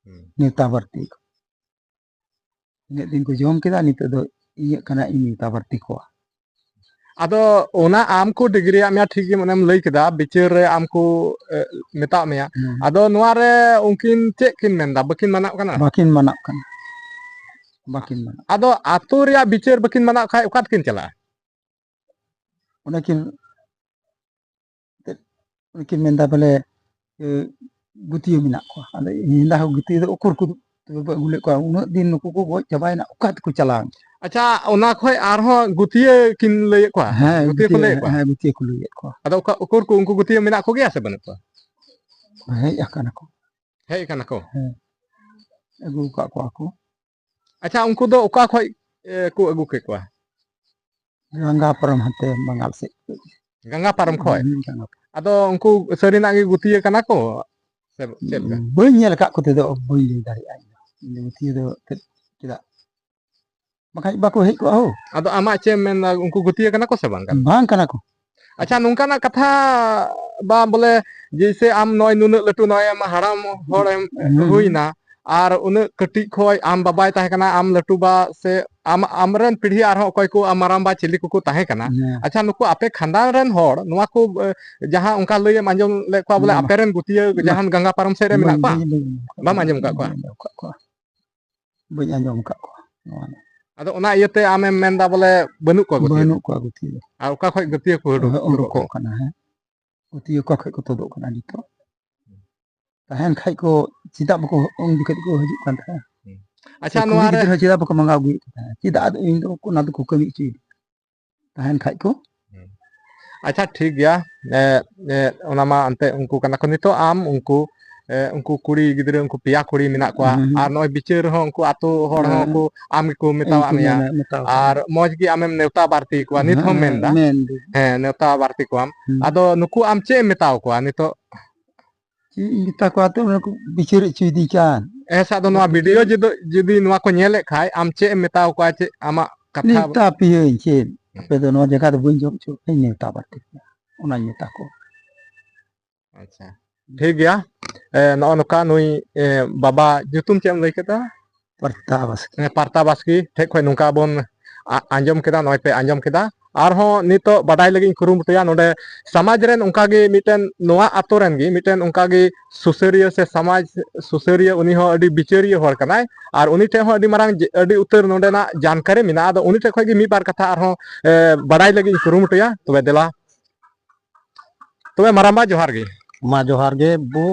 ᱦᱩᱸ᱾ ᱱᱮᱣᱛᱟ ᱵᱟᱹᱲᱛᱤ ᱠᱚ᱾ ᱤᱱᱟᱹᱜ ᱫᱤᱱ ᱠᱚ ᱡᱚᱢ ᱠᱮᱫᱟ, ᱱᱤᱛᱚᱜ ᱫᱚ ᱤᱧᱟᱹᱜ ᱠᱟᱱᱟ, ᱤᱧ ᱱᱮᱣᱛᱟ ᱵᱟᱹᱲᱛᱤ ᱠᱚᱣᱟ᱾ ᱟᱫᱚ ᱚᱱᱟ ᱟᱢ ᱠᱚ ᱰᱤᱜᱽᱨᱤᱭᱟᱜ ᱢᱮᱭᱟ, ᱴᱷᱤᱠ ᱜᱮ ᱢᱟᱱᱮᱢ ᱞᱟᱹᱭ ᱠᱮᱫᱟ, ᱵᱤᱪᱟᱹᱨ ᱨᱮ ᱟᱢ ᱠᱚ, ᱮ, ᱢᱮᱛᱟᱜ ᱢᱮᱭᱟ᱾ ᱦᱮᱸ᱾ ᱟᱫᱚ ᱱᱚᱣᱟ ᱨᱮ ᱩᱱᱠᱤᱱ ᱪᱮᱫ ᱠᱤᱱ ᱢᱮᱱᱫᱟ? ᱵᱟᱹᱠᱤᱱ ᱢᱟᱱᱟᱜ ᱠᱟᱱᱟ? ᱵᱟᱹᱠᱤᱱ ᱢᱟᱱᱟᱜ ᱠᱟᱱᱟ, ᱵᱟᱹᱠᱤᱱ ᱢᱟᱱᱟᱜ᱾ ᱟᱫᱚ ᱟᱛᱳ ᱨᱮᱭᱟᱜ ᱵᱤᱪᱟᱹᱨ ᱵᱟᱹᱠᱤᱱ ᱢᱟᱱᱟᱣ ᱠᱷᱟᱡ ᱚᱠᱟ ᱛᱮᱠᱤᱱ ᱪᱟᱞᱟᱜᱼᱟ? ᱚᱱᱮ ᱠᱤᱱ ᱮᱱᱛᱮᱫ ᱩᱱᱠᱤᱱ ᱢᱮᱱᱫᱟ ᱵᱚᱞᱮ, ᱮ, ᱜᱩᱛᱤᱭᱟᱹ ᱢᱮᱱᱟᱜ ᱠᱚᱣᱟ᱾ ᱟᱫᱚ ᱤᱧ ᱢᱮᱱᱫᱟ, ᱦᱳ, ᱜᱩᱛᱤᱭᱟᱹ ᱫᱚ ᱩᱠᱩᱨ ᱠᱚ ᱛᱚᱵᱮ ᱯᱮ ᱟᱹᱜᱩ ᱞᱮᱫ ᱠᱚᱣᱟ? ᱩᱱᱟᱹᱜ ᱫᱤᱱ ᱱᱩᱠᱩ ᱠᱚ ᱜᱚᱡ ᱪᱟᱵᱟᱭᱮᱱᱟ, ᱚᱠᱟ ᱛᱮᱠᱚ ᱪᱟᱞᱟᱣ ᱮᱱᱟ? ᱟᱪᱪᱷᱟ, ᱚᱱᱟ ᱠᱷᱚᱡ ᱟᱨᱦᱚᱸ ᱜᱩᱛᱤᱭᱟᱹ ᱠᱤᱱ ᱞᱟᱹᱭᱮᱫ ᱠᱚᱣᱟ? ᱦᱮᱸ, ᱜᱩᱛᱤᱭᱟᱹ ᱠᱚ ᱜᱩᱛᱤᱭᱟᱹ, ᱞᱟᱹᱭᱮᱫ ᱠᱚᱣᱟ? ᱦᱮᱸ, ᱜᱩᱛᱤᱭᱟᱹ ᱠᱚ ᱞᱟᱹᱭᱮᱫ ᱠᱚᱣᱟ᱾ ᱟᱫᱚ ᱚᱠᱟ, ᱩᱠᱩᱨ ᱠᱚ ᱩᱱᱠᱩ ᱜᱩᱛᱤᱭᱟᱹ ᱢᱮᱱᱟᱜ ᱠᱚᱜᱮᱭᱟ ᱥᱮ ᱵᱟᱹᱱᱩᱜ ᱠᱚᱣᱟ? ᱦᱮᱡ ᱟᱠᱟᱱᱟ ᱠᱚ᱾ ᱦᱮᱡ ᱟᱠᱟᱱᱟ ᱠᱚ? ᱦᱮᱸ, ᱟᱹᱜᱩ ᱟᱠᱟᱫ ᱠᱚᱣᱟ ᱠᱚ᱾ ᱟᱪᱪᱷᱟ, ᱩᱱᱠᱩ ᱫᱚ ᱚᱠᱟ ᱠᱷᱚᱡ, ᱮ, ᱠᱚ ᱟᱹᱜᱩ ᱠᱮᱫ ᱠᱚᱣᱟ? ᱜᱟᱝᱜᱟ ᱯᱟᱨᱚᱢ ᱦᱟᱱᱛᱮ ᱵᱟᱝᱜᱟᱞ ᱥᱮᱫ᱾ ᱜᱟᱝᱜᱟ ᱯᱟᱨᱚᱢ ᱠᱷᱚᱡ? ᱦᱩᱸ, ᱜᱟᱝᱜᱟ ᱯᱟᱨᱚᱢ᱾ ᱟᱫᱚ ᱩᱱᱠᱩ ᱥᱟᱹᱨᱤᱱᱟᱜ ᱜᱮ ᱜᱩᱛᱤᱭᱟᱹ ᱠᱟᱱᱟ ᱠᱚ ᱥᱮ ᱪᱮᱫ ᱞᱮᱠᱟ? ᱵᱟᱹᱧ ᱧᱮᱞ ᱟᱠᱟᱫ ᱠᱚᱛᱮ ᱫᱚ ᱵᱟᱹᱧ ᱞᱟᱹᱭ ᱫᱟᱲᱮᱭᱟᱜᱼᱟ ᱤᱧ ᱫᱚ᱾ ᱤᱧ ᱫᱚ ᱜᱩᱛᱤᱭᱟᱹ ᱫᱚ ᱮᱱᱛᱮᱫ ᱪᱮᱫᱟᱜ? ᱵᱟᱠᱷᱟᱡ ᱵᱟᱠᱚ ᱦᱮᱡ ᱠᱚᱜᱼᱟ ᱦᱳ᱾ ᱟᱫᱚ ᱟᱢᱟᱜ ᱪᱮᱫ ᱮᱢ ᱢᱮᱱᱫᱟ, ᱩᱱᱠᱩ ᱜᱩᱛᱤᱭᱟᱹ ᱠᱟᱱᱟ ᱠᱚ ᱥᱮ ᱵᱟᱝ ᱠᱟᱱᱟ? ᱵᱟᱝ ᱠᱟᱱᱟ ᱠᱚ᱾ ᱟᱪᱪᱷᱟ, ᱱᱚᱝᱠᱟᱱᱟᱜ ᱠᱟᱛᱷᱟ ᱵᱟ ᱵᱚᱞᱮ, ᱡᱮᱭᱥᱮ ᱟᱢ ᱱᱚᱜᱼᱚᱭ ᱱᱩᱱᱟᱹᱜ ᱞᱟᱹᱴᱩ ᱱᱚᱜᱼᱚᱭ ᱮᱢ ᱦᱟᱲᱟᱢ ᱦᱚᱲ ᱮᱢ ᱦᱩᱸ, ᱦᱩᱸ᱾ ᱦᱩᱭᱱᱟ, ᱟᱨ ᱩᱱᱟᱹᱜ ᱠᱟᱹᱴᱤᱡ ᱠᱷᱚᱡ ᱟᱢ ᱵᱟᱵᱟᱭ ᱛᱟᱦᱮᱸ ᱠᱟᱱᱟ, ᱟᱢ ᱞᱟᱹᱴᱩ ᱵᱟ ᱥᱮ ᱟᱢ, ᱟᱢᱨᱮᱱ ᱯᱤᱲᱦᱤ ᱟᱨᱦᱚᱸ ᱚᱠᱚᱭ ᱠᱚ ᱟᱢ ᱢᱟᱨᱟᱝᱵᱟ ᱪᱤᱞᱤ ᱠᱚᱠᱚ ᱛᱟᱦᱮᱸ ᱠᱟᱱᱟ? ᱦᱮᱸ᱾ ᱟᱪᱪᱷᱟ, ᱱᱩᱠᱩ ᱟᱯᱮ ᱠᱷᱟᱱᱫᱟᱱ ᱨᱮᱱ ᱦᱚᱲ ᱱᱚᱣᱟ ᱠᱚ, ᱮ, ᱡᱟᱦᱟᱸ ᱚᱱᱠᱟ ᱞᱟᱹᱭ ᱮᱢ ᱟᱸᱡᱚᱢ ᱞᱮᱫ ᱠᱚᱣᱟ ᱵᱚᱞᱮ ᱵᱟᱝ, ᱵᱟᱝ᱾ ᱟᱯᱮ ᱨᱮᱱ ᱜᱩᱛᱤᱭᱟᱹ ᱵᱟᱝ᱾ ᱡᱟᱦᱟᱱ ᱜᱟᱝᱜᱟ ᱯᱟᱨᱚᱢ ᱥᱮᱫ ᱨᱮ ᱵᱟᱹᱧ, ᱢᱮᱱᱟᱜ ᱠᱚᱣᱟ? ᱵᱟᱹᱧ, ᱵᱟᱹᱧ ᱟᱸᱡᱚᱢ ᱟᱠᱟᱫ ᱵᱟᱹᱧ ᱠᱚᱣᱟ᱾ ᱟᱸᱡᱚᱢ ᱟᱠᱟᱫ ᱠᱚᱣᱟ᱾ ᱵᱟᱹᱧ ᱟᱸᱡᱚᱢ ᱟᱠᱟᱫ ᱠᱚᱣᱟ ᱱᱚᱣᱟ ᱫᱚ᱾ ᱟᱫᱚ ᱚᱱᱟ ᱤᱭᱟᱹᱛᱮ ᱟᱢᱮᱢ ᱢᱮᱱᱫᱟ ᱵᱚᱞᱮ ᱵᱟᱹᱱᱩᱜ ᱠᱚᱣᱟ ᱜᱩᱛᱤᱭᱟᱹ ᱫᱚ? ᱵᱟᱹᱱᱩᱜ ᱠᱚᱣᱟ ᱜᱩᱛᱤᱭᱟᱹ ᱫᱚ᱾ ᱟᱨ ᱚᱠᱟ ᱠᱷᱚᱡ ᱜᱩᱛᱤᱭᱟᱹ ᱠᱚ ᱩᱰᱩᱠ, ᱦᱮᱸ, ᱩᱰᱩᱠᱚᱜ ᱩᱰᱩᱠᱚᱜ ᱠᱟᱱᱟ, ᱦᱮᱸ? ᱜᱩᱛᱤᱭᱟᱹ ᱚᱠᱟ ᱠᱷᱚᱡ ᱠᱚ ᱛᱩᱫᱚᱜ ᱠᱟᱱᱟ ᱱᱤᱛᱚᱜ? ᱛᱟᱦᱮᱱ ᱠᱷᱟᱡ ᱠᱚ, ᱪᱮᱫᱟᱜ ᱵᱟᱠᱚ, ᱩᱱ ᱡᱚᱠᱷᱮᱡ ᱠᱚ ᱦᱤᱡᱩᱜ ᱠᱟᱱ ᱛᱟᱦᱮᱸᱱᱟ? ᱦᱩᱸ᱾ ᱟᱪᱪᱷᱟ, ᱥᱮ ᱠᱩᱲᱤ ᱱᱚᱣᱟ ᱨᱮ ᱜᱤᱫᱽᱨᱟᱹ ᱦᱚᱸ ᱪᱮᱫᱟᱜ ᱵᱟᱠᱚ ᱢᱟᱸᱜᱟᱣ ᱟᱹᱜᱩᱭᱮᱫ ᱠᱚ ᱛᱟᱦᱮᱸᱱᱟ? ᱪᱮᱫᱟᱜ ᱟᱫᱚ ᱤᱧ ᱫᱚ ᱚᱱᱟ ᱫᱚᱠᱚ ᱠᱟᱹᱢᱤ ᱦᱚᱪᱚᱭᱮᱫᱟ? ᱛᱟᱦᱮᱱ ᱠᱷᱟᱡ ᱠᱚ᱾ ᱦᱩᱸ᱾ ᱟᱪᱪᱷᱟ, ᱴᱷᱤᱠ ᱜᱮᱭᱟ᱾ ᱮ, ᱮ, ᱚᱱᱟ ᱢᱟ ᱮᱱᱛᱮ ᱩᱱᱠᱩ ᱠᱟᱱᱟ ᱠᱚ᱾ ᱱᱤᱛᱚᱜ ᱟᱢ ᱩᱱᱠᱩ, ᱮ, ᱩᱱᱠᱩ ᱠᱩᱲᱤ ᱜᱤᱫᱽᱨᱟᱹ, ᱩᱱᱠᱩ ᱯᱮᱭᱟ ᱠᱩᱲᱤ ᱢᱮᱱᱟᱜ ᱠᱚᱣᱟ, ᱦᱩᱸ, ᱦᱩᱸ᱾ ᱟᱨ ᱱᱚᱜᱼᱚᱭ ᱵᱤᱪᱟᱹᱨ ᱨᱮᱦᱚᱸ ᱩᱱᱠᱩ ᱟᱛᱳ ᱦᱚᱲ ᱦᱚᱸ ᱦᱮᱸ᱾ ᱠᱚ, ᱟᱢ ᱜᱮᱠᱚ ᱢᱮᱛᱟᱣᱟᱜ ᱩᱱᱠᱩ ᱢᱮᱭᱟ, ᱢᱮᱱᱟ-, ᱢᱮᱛᱟᱣᱟᱜ ᱟᱨ ᱢᱮᱭᱟ᱾ ᱢᱚᱡᱽ ᱜᱮ ᱟᱢᱮᱢ ᱱᱮᱣᱛᱟ ᱵᱟᱨᱛᱤ ᱠᱚᱣᱟ, ᱱᱤᱛ ᱦᱚᱸᱢ ᱦᱮᱸ, ᱢᱮᱱᱫᱟ? ᱢᱮᱱᱫᱟᱹᱧ᱾ ᱦᱮᱸ, ᱱᱮᱣᱛᱟ ᱵᱟᱨᱛᱤ ᱠᱚᱣᱟᱢ᱾ ᱦᱩᱸ᱾ ᱟᱫᱚ ᱱᱩᱠᱩ ᱟᱢ ᱪᱮᱫ ᱮᱢ ᱢᱮᱛᱟᱣ ᱠᱚᱣᱟ ᱱᱤᱛᱚᱜ? ᱪᱮᱫ ᱤᱧ ᱢᱮᱛᱟ ᱠᱚᱣᱟ, ᱛᱚ ᱚᱱᱟ ᱠᱚ ᱵᱤᱪᱟᱹᱨ ᱦᱚᱪᱚᱭᱮᱫᱤᱧ ᱠᱟᱱ᱾ ᱦᱮᱸ, ᱥᱮ ᱟᱫᱚ ᱱᱚᱣᱟ ᱵᱤᱰᱤᱭᱳ ᱡᱩᱫᱤ, ᱡᱩᱫᱤ ᱱᱚᱣᱟ ᱠᱚ ᱧᱮᱞᱮᱫ ᱠᱷᱟᱡ, ᱟᱢ ᱪᱮᱫ ᱮᱢ ᱢᱮᱛᱟᱣ ᱠᱚᱣᱟ, ᱪᱮᱫ ᱟᱢᱟᱜ ᱠᱟᱛᱷᱟ? ᱢᱮᱛᱟ ᱯᱮᱭᱟᱹᱧ ᱪᱮᱫ, ᱦᱩᱸ᱾ ᱟᱯᱮ ᱫᱚ ᱱᱚᱣᱟ ᱡᱟᱭᱜᱟ ᱫᱚ ᱵᱟᱹᱧ ᱡᱚᱢ ᱦᱚᱪᱚ ᱯᱮᱭᱟ, ᱱᱮᱣᱛᱟ ᱵᱟᱨᱛᱤ ᱯᱮᱭᱟ, ᱚᱱᱟᱧ ᱢᱮᱛᱟ ᱠᱚᱣᱟ᱾ ᱟᱪᱪᱷᱟ, ᱴᱷᱤᱠ ᱜᱮᱭᱟ᱾ ᱮ, ᱱᱚᱜᱼᱚ ᱱᱚᱝᱠᱟ ᱱᱩᱭ, ᱮ, ᱵᱟᱵᱟ ᱧᱩᱛᱩᱢ ᱪᱮᱫ ᱮᱢ ᱞᱟᱹᱭ ᱠᱮᱫᱟ? ᱯᱟᱨᱛᱟ ᱵᱟᱥᱠᱮ᱾ ᱮ, ᱯᱟᱨᱛᱟ ᱵᱟᱥᱠᱮ ᱴᱷᱮᱡ ᱠᱷᱚᱡ ᱱᱚᱝᱠᱟ ᱵᱚᱱ ᱟ-, ᱟᱸᱡᱚᱢ ᱠᱮᱫᱟ, ᱱᱚᱜᱼᱚᱭ ᱯᱮ ᱟᱸᱡᱚᱢ ᱠᱮᱫᱟ᱾ ᱟᱨᱦᱚᱸ ᱱᱤᱛᱚᱜ ᱵᱟᱰᱟᱭ ᱞᱟᱹᱜᱤᱫ ᱤᱧ ᱠᱩᱨᱩᱢᱩᱴᱩᱭᱟ, ᱱᱚᱰᱮ ᱥᱚᱢᱟᱡᱽ ᱨᱮᱱ ᱚᱱᱠᱟᱜᱮ ᱢᱤᱫᱴᱮᱱ, ᱱᱚᱣᱟ ᱟᱛᱳ ᱨᱮᱱ ᱜᱮ ᱢᱤᱫᱴᱮᱱ ᱚᱱᱠᱟᱜᱮ ᱥᱩᱥᱟᱹᱨᱤᱭᱟᱹ ᱥᱮ ᱥᱚᱢᱟᱡᱽ ᱥᱩᱥᱟᱹᱨᱤᱭᱟᱹ, ᱩᱱᱤ ᱦᱚᱸ ᱟᱹᱰᱤ ᱵᱤᱪᱟᱹᱨᱤᱭᱟᱹ ᱦᱚᱲ ᱠᱟᱱᱟᱭ᱾ ᱟᱨ ᱩᱱᱤ ᱴᱷᱮᱡ ᱦᱚᱸ ᱟᱹᱰᱤ ᱢᱟᱨᱟᱝ ᱡᱮ-, ᱟᱹᱰᱤ ᱩᱛᱟᱹᱨ ᱱᱚᱰᱮᱱᱟᱜ ᱡᱟᱱᱠᱟᱨᱤ ᱢᱮᱱᱟᱜᱼᱟ᱾ ᱟᱫᱚ ᱩᱱᱤ ᱴᱷᱮᱡ ᱠᱷᱚᱡ ᱜᱮ ᱢᱤᱫ ᱵᱟᱨ ᱠᱟᱛᱷᱟ ᱟᱨᱦᱚᱸ, ᱮ, ᱵᱟᱰᱟᱭ ᱞᱟᱹᱜᱤᱫ ᱤᱧ ᱠᱩᱨᱩᱢᱩᱴᱩᱭᱟ᱾ ᱛᱚᱵᱮ ᱫᱮᱞᱟ᱾ ᱛᱚᱵᱮ ᱢᱟᱨᱟᱝᱵᱟ, ᱡᱚᱦᱟᱨ ᱜᱮ᱾ ᱢᱟ, ᱡᱚᱦᱟᱨ ᱜᱮ ᱵᱩ᱾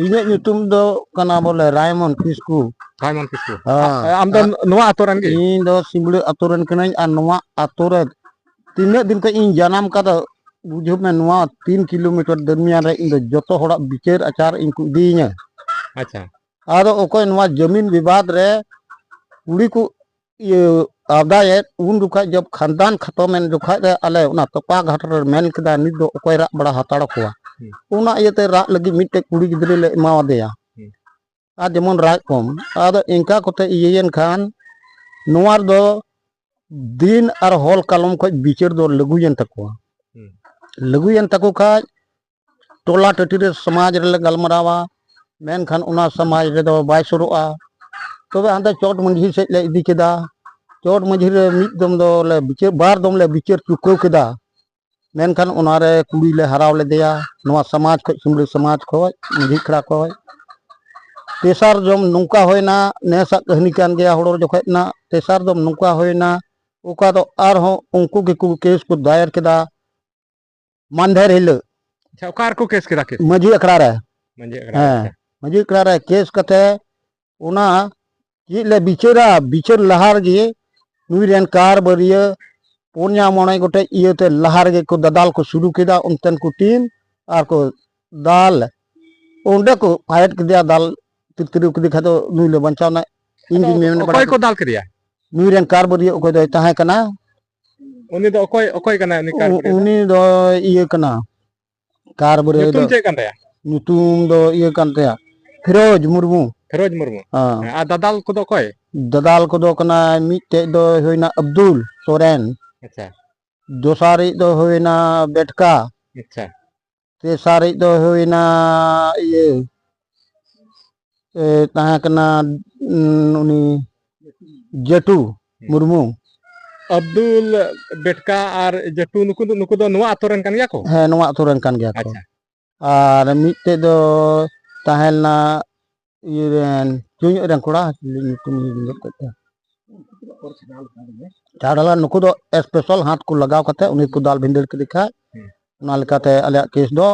ᱤᱧᱟᱹᱜ ᱧᱩᱛᱩᱢ ᱫᱚ ᱠᱟᱱᱟ ᱵᱚᱞᱮ ᱨᱟᱭᱢᱚᱱ ᱠᱤᱥᱠᱩ᱾ ᱨᱟᱭᱢᱚᱱ ᱠᱤᱥᱠᱩ᱾ ᱦᱮᱸ᱾ ᱟ-, ᱟᱢ ᱫᱚ ᱟᱨ ᱱᱚᱣᱟ ᱟᱛᱳ ᱨᱮᱱ ᱜᱮ? ᱤᱧ ᱫᱚ ᱥᱤᱢᱲᱟᱹ ᱟᱛᱳ ᱨᱮᱱ ᱠᱟᱹᱱᱟᱹᱧ, ᱟᱨ ᱱᱚᱣᱟ ᱟᱛᱳ ᱨᱮ ᱛᱤᱱᱟᱹᱜ ᱫᱤᱱ ᱠᱷᱚᱱ ᱤᱧ ᱡᱟᱱᱟᱢ ᱠᱟᱫᱟ, ᱵᱩᱡᱷᱟᱹᱣ ᱢᱮ, ᱱᱚᱣᱟ ᱛᱤᱱ ᱠᱤᱞᱳᱢᱤᱴᱟᱨ ᱫᱟᱹᱨᱢᱤᱭᱟᱱ ᱨᱮ ᱤᱧ ᱫᱚ ᱡᱚᱛᱚ ᱦᱚᱲᱟᱜ ᱵᱤᱪᱟᱹᱨ ᱟᱪᱟᱨ ᱤᱧ ᱠᱚ ᱤᱫᱤᱭᱤᱧᱟᱹ᱾ ᱟᱪᱪᱷᱟ᱾ ᱟᱫᱚ ᱚᱠᱚᱭ ᱱᱚᱣᱟ ᱡᱟᱹᱢᱤᱱ ᱵᱤᱵᱟᱫ ᱨᱮ ᱠᱩᱲᱤ ᱠᱚ ᱤᱭᱟᱹ ᱟᱵᱫᱟᱭᱮᱫ, ᱩᱱ ᱡᱚᱠᱷᱟᱡ ᱡᱚᱵ ᱠᱷᱟᱱᱫᱟᱱ ᱠᱷᱟᱛᱚᱢ ᱮᱱ ᱡᱚᱠᱷᱟᱡ ᱨᱮ ᱟᱞᱮ ᱚᱱᱟ ᱛᱚᱯᱟ ᱜᱷᱟᱴ ᱨᱮ ᱢᱮᱱ ᱠᱮᱫᱟ, "ᱱᱤᱛ ᱫᱚ ᱚᱠᱚᱭ ᱨᱟᱜ ᱵᱟᱲᱟ ᱦᱟᱛᱟᱲ ᱠᱚᱣᱟ?" ᱦᱩᱸ᱾ ᱚᱱᱟ ᱤᱭᱟᱹᱛᱮ ᱨᱟᱜ ᱞᱟᱹᱜᱤᱫ ᱢᱤᱫᱴᱮᱡ ᱠᱩᱲᱤ ᱜᱤᱫᱽᱨᱟᱹ ᱞᱮ ᱮᱢᱟᱣᱟᱫᱮᱭᱟ᱾ ᱦᱩᱸ᱾ ᱟᱨ ᱡᱮᱢᱚᱱ ᱨᱟᱜ ᱠᱚᱢ, ᱟᱫᱚ ᱤᱱᱠᱟ ᱠᱚᱛᱮ ᱤᱭᱟᱹᱭᱮᱱ ᱠᱷᱟᱱ ᱱᱚᱣᱟ ᱨᱮᱫᱚ ᱫᱤᱱ ᱟᱨ ᱦᱚᱞ ᱠᱟᱞᱚᱢ ᱠᱷᱚᱡ ᱵᱤᱪᱟᱹᱨ ᱫᱚ ᱞᱟᱹᱜᱩᱭᱮᱱ ᱛᱟᱠᱚᱣᱟ᱾ ᱦᱩᱸ᱾ ᱞᱟᱹᱜᱩᱭᱮᱱ ᱛᱟᱠᱚ ᱠᱷᱟᱡ ᱴᱚᱞᱟ ᱴᱟᱹᱴᱤ ᱨᱮ ᱥᱚᱢᱟᱡᱽ ᱨᱮᱞᱮ ᱜᱟᱞᱢᱟᱨᱟᱣᱟ, ᱢᱮᱱᱠᱷᱟᱱ ᱚᱱᱟ ᱥᱚᱢᱟᱡᱽ ᱨᱮᱫᱚ ᱵᱟᱭ ᱥᱩᱨᱩᱜᱼᱟ᱾ ᱛᱚᱵᱮ ᱦᱟᱱᱛᱮ ᱪᱚᱴ ᱢᱟᱺᱡᱷᱤ ᱥᱮᱫ ᱞᱮ ᱤᱫᱤ ᱠᱮᱫᱟ᱾ ᱪᱚᱴ ᱢᱟᱺᱡᱷᱤ ᱨᱮ ᱢᱤᱫ ᱫᱚᱢ ᱫᱚᱞᱮ ᱵᱤᱪᱟᱹᱨ, ᱵᱟᱨ ᱫᱚᱢ ᱞᱮ ᱵᱤᱪᱟᱹᱨ ᱪᱩᱠᱟᱹᱣ ᱠᱮᱫᱟ᱾ ᱢᱮᱱᱠᱷᱟᱱ ᱚᱱᱟᱨᱮ ᱠᱩᱲᱤ ᱞᱮ ᱦᱟᱨᱟᱣ ᱞᱮᱫᱮᱭᱟ, ᱱᱚᱣᱟ ᱥᱚᱢᱟᱡᱽ ᱠᱷᱚᱡ, ᱥᱤᱢᱲᱤ ᱥᱚᱢᱟᱡᱽ ᱠᱷᱚᱡ, ᱢᱟᱺᱡᱷᱤ ᱠᱷᱲᱟ ᱠᱷᱚᱡ᱾ ᱛᱮᱥᱟᱨ ᱫᱚᱢ ᱱᱚᱝᱠᱟ ᱦᱩᱭᱱᱟ, ᱱᱮᱥᱟᱜ ᱠᱟᱹᱦᱱᱤ ᱠᱟᱱ ᱜᱮᱭᱟ, ᱦᱚᱲᱚᱨ ᱡᱚᱠᱷᱚᱡ ᱨᱮᱱᱟᱜ᱾ ᱛᱮᱥᱟᱨ ᱫᱚᱢ ᱱᱚᱝᱠᱟ ᱦᱩᱭᱱᱟ, ᱚᱠᱟ ᱫᱚ ᱟᱨᱦᱚᱸ ᱩᱱᱠᱩ ᱜᱮᱠᱚ ᱠᱮᱥ ᱠᱚ ᱫᱟᱭᱮᱨ ᱠᱮᱫᱟ᱾ ᱢᱟᱱᱫᱷᱮᱨ ᱦᱤᱞᱳᱜ᱾ ᱟᱪᱪᱷᱟ, ᱚᱠᱟ ᱨᱮᱠᱚ ᱠᱮᱥ ᱠᱮᱫᱟ ᱠᱮᱥ? ᱢᱟᱹᱡᱷᱤ ᱟᱠᱷᱲᱟ ᱨᱮ᱾ ᱢᱟᱹᱡᱷᱤ ᱟᱠᱷᱲᱟ ᱨᱮ, ᱦᱮᱸ, ᱟᱪᱪᱷᱟ᱾ ᱢᱟᱹᱡᱷᱤ ᱟᱠᱷᱲᱟ ᱨᱮ ᱠᱮᱥ ᱠᱟᱛᱮ ᱚᱱᱟ ᱪᱮᱫ ᱞᱮ ᱵᱤᱪᱟᱹᱨᱟ, ᱵᱤᱪᱟᱹᱨ ᱞᱟᱦᱟ ᱨᱮᱜᱮ ᱱᱩᱭ ᱨᱮᱱ ᱠᱟᱨᱵᱟᱹᱨᱤᱭᱟᱹ ᱯᱩᱱᱭᱟ ᱢᱚᱬᱮ ᱜᱚᱴᱮᱡ ᱤᱭᱟᱹᱛᱮ ᱞᱟᱦᱟ ᱨᱮᱜᱮ ᱠᱚ ᱫᱟᱫᱟᱞ ᱠᱚ ᱥᱩᱨᱩ ᱠᱮᱫᱟ, ᱚᱱᱛᱮᱱ ᱠᱚ ᱴᱤᱢ ᱟᱨ ᱠᱚ ᱫᱟᱞ ᱚᱸᱰᱮ ᱠᱚ ᱯᱷᱟᱭᱮᱴ ᱠᱮᱫᱮᱭᱟ, ᱫᱟᱞ ᱛᱤᱨᱛᱤᱨᱤ ᱠᱮᱫᱮ ᱠᱷᱟᱡ ᱫᱚ ᱱᱩᱭ ᱞᱮ ᱵᱟᱧᱪᱟᱣ ᱮᱱᱟ᱾ ᱤᱧ ᱟᱫᱚ ᱜᱤᱧ ᱢᱮᱱ ᱵᱟᱲᱟ ᱚᱠᱚᱭ ᱠᱚ ᱠᱮᱫᱟ᱾ ᱫᱟᱞ ᱠᱮᱫᱮᱭᱟ? ᱱᱩᱭ ᱨᱮᱱ ᱠᱟᱨ ᱵᱟᱹᱨᱭᱟᱹ ᱚᱠᱚᱭ ᱫᱚᱭ ᱛᱟᱦᱮᱸ ᱠᱟᱱᱟ᱾ ᱩᱱᱤ ᱫᱚ ᱚᱠᱚᱭ, ᱚᱠᱚᱭ ᱠᱟᱱᱟᱭ ᱩᱱᱤ ᱠᱟᱨ ᱩ-, ᱵᱟᱹᱨᱭᱟᱹ ᱫᱚ? ᱩᱱᱤ ᱫᱚ ᱤᱭᱟᱹ ᱠᱟᱱᱟ, ᱠᱟᱨ ᱵᱟᱹᱨᱭᱟᱹ ᱧᱩᱛᱩᱢ ᱫᱚ᱾ ᱪᱮᱫ ᱠᱟᱱ ᱛᱟᱭᱟ? ᱧᱩᱛᱩᱢ ᱫᱚ ᱤᱭᱟᱹ ᱠᱟᱱ ᱛᱟᱭᱟ, ᱯᱷᱤᱨᱳᱡᱽ ᱢᱩᱨᱢᱩ᱾ ᱯᱷᱤᱨᱳᱡᱽ ᱢᱩᱨᱢᱩ᱾ ᱦᱮᱸ᱾ ᱦᱮᱸ, ᱟᱨ ᱫᱟᱫᱟᱞ ᱠᱚᱫᱚ ᱚᱠᱚᱭ? ᱫᱟᱫᱟᱞ ᱠᱚᱫᱚ ᱠᱟᱱᱟᱭ, ᱢᱤᱫᱴᱮᱡ ᱫᱚ ᱦᱩᱭᱱᱟ ᱟᱵᱫᱩᱞ ᱥᱚᱨᱮᱱ᱾ ᱟᱪᱪᱷᱟ᱾ ᱫᱚᱥᱟᱨᱤᱡ ᱫᱚ ᱦᱩᱭᱱᱟ ᱵᱮᱴᱠᱟ᱾ ᱟᱪᱪᱷᱟ᱾ ᱛᱮᱥᱟᱨᱤᱡ ᱫᱚ ᱦᱩᱭᱱᱟ ᱤᱭᱟᱹ, ᱮ, ᱛᱟᱦᱮᱸ ᱠᱟᱱᱟ, ᱩᱸ, ᱩᱱᱤ ᱡᱮᱴᱩ ᱦᱩᱸ᱾ ᱢᱩᱨᱢᱩ᱾ ᱟᱵᱫᱩᱞ, ᱵᱮᱴᱠᱟ ᱟᱨ ᱡᱮᱴᱩ, ᱱᱩᱠᱩ ᱫᱚ, ᱱᱩᱠᱩ ᱫᱚ ᱱᱚᱣᱟ ᱟᱛᱳ ᱨᱮᱱ ᱠᱟᱱ ᱜᱮᱭᱟ ᱠᱚ? ᱦᱮᱸ, ᱱᱚᱣᱟ ᱟᱛᱳ ᱨᱮᱱ ᱠᱟᱱ ᱜᱮᱭᱟ ᱠᱚ᱾ ᱟᱪᱪᱷᱟ᱾ ᱟᱨ ᱢᱤᱫᱴᱮᱡ ᱫᱚ ᱛᱟᱦᱮᱸ ᱞᱮᱱᱟ ᱤᱭᱟᱹ ᱨᱮᱱ, ᱪᱩᱧᱚᱜ ᱨᱮᱱ ᱠᱚᱲᱟ, ᱪᱤᱞᱤ ᱧᱩᱛᱩᱢ ᱦᱤᱲᱤᱧ ᱜᱚᱫ ᱠᱮᱫ ᱛᱟᱭᱟ᱾ ᱪᱟᱲᱞᱟ, ᱱᱩᱠᱩ ᱫᱚ ᱥᱯᱮᱥᱟᱞ ᱦᱟᱛ ᱠᱚ ᱞᱟᱜᱟᱣ ᱠᱟᱛᱮ ᱩᱱᱤ ᱠᱚ ᱫᱟᱞ ᱵᱷᱤᱸᱫᱟᱹᱲ ᱠᱮᱫᱮ ᱠᱷᱟᱡ, ᱦᱩᱸ᱾ ᱚᱱᱟ ᱞᱮᱠᱟᱛᱮ ᱟᱞᱮᱭᱟᱜ ᱠᱮᱥ ᱫᱚ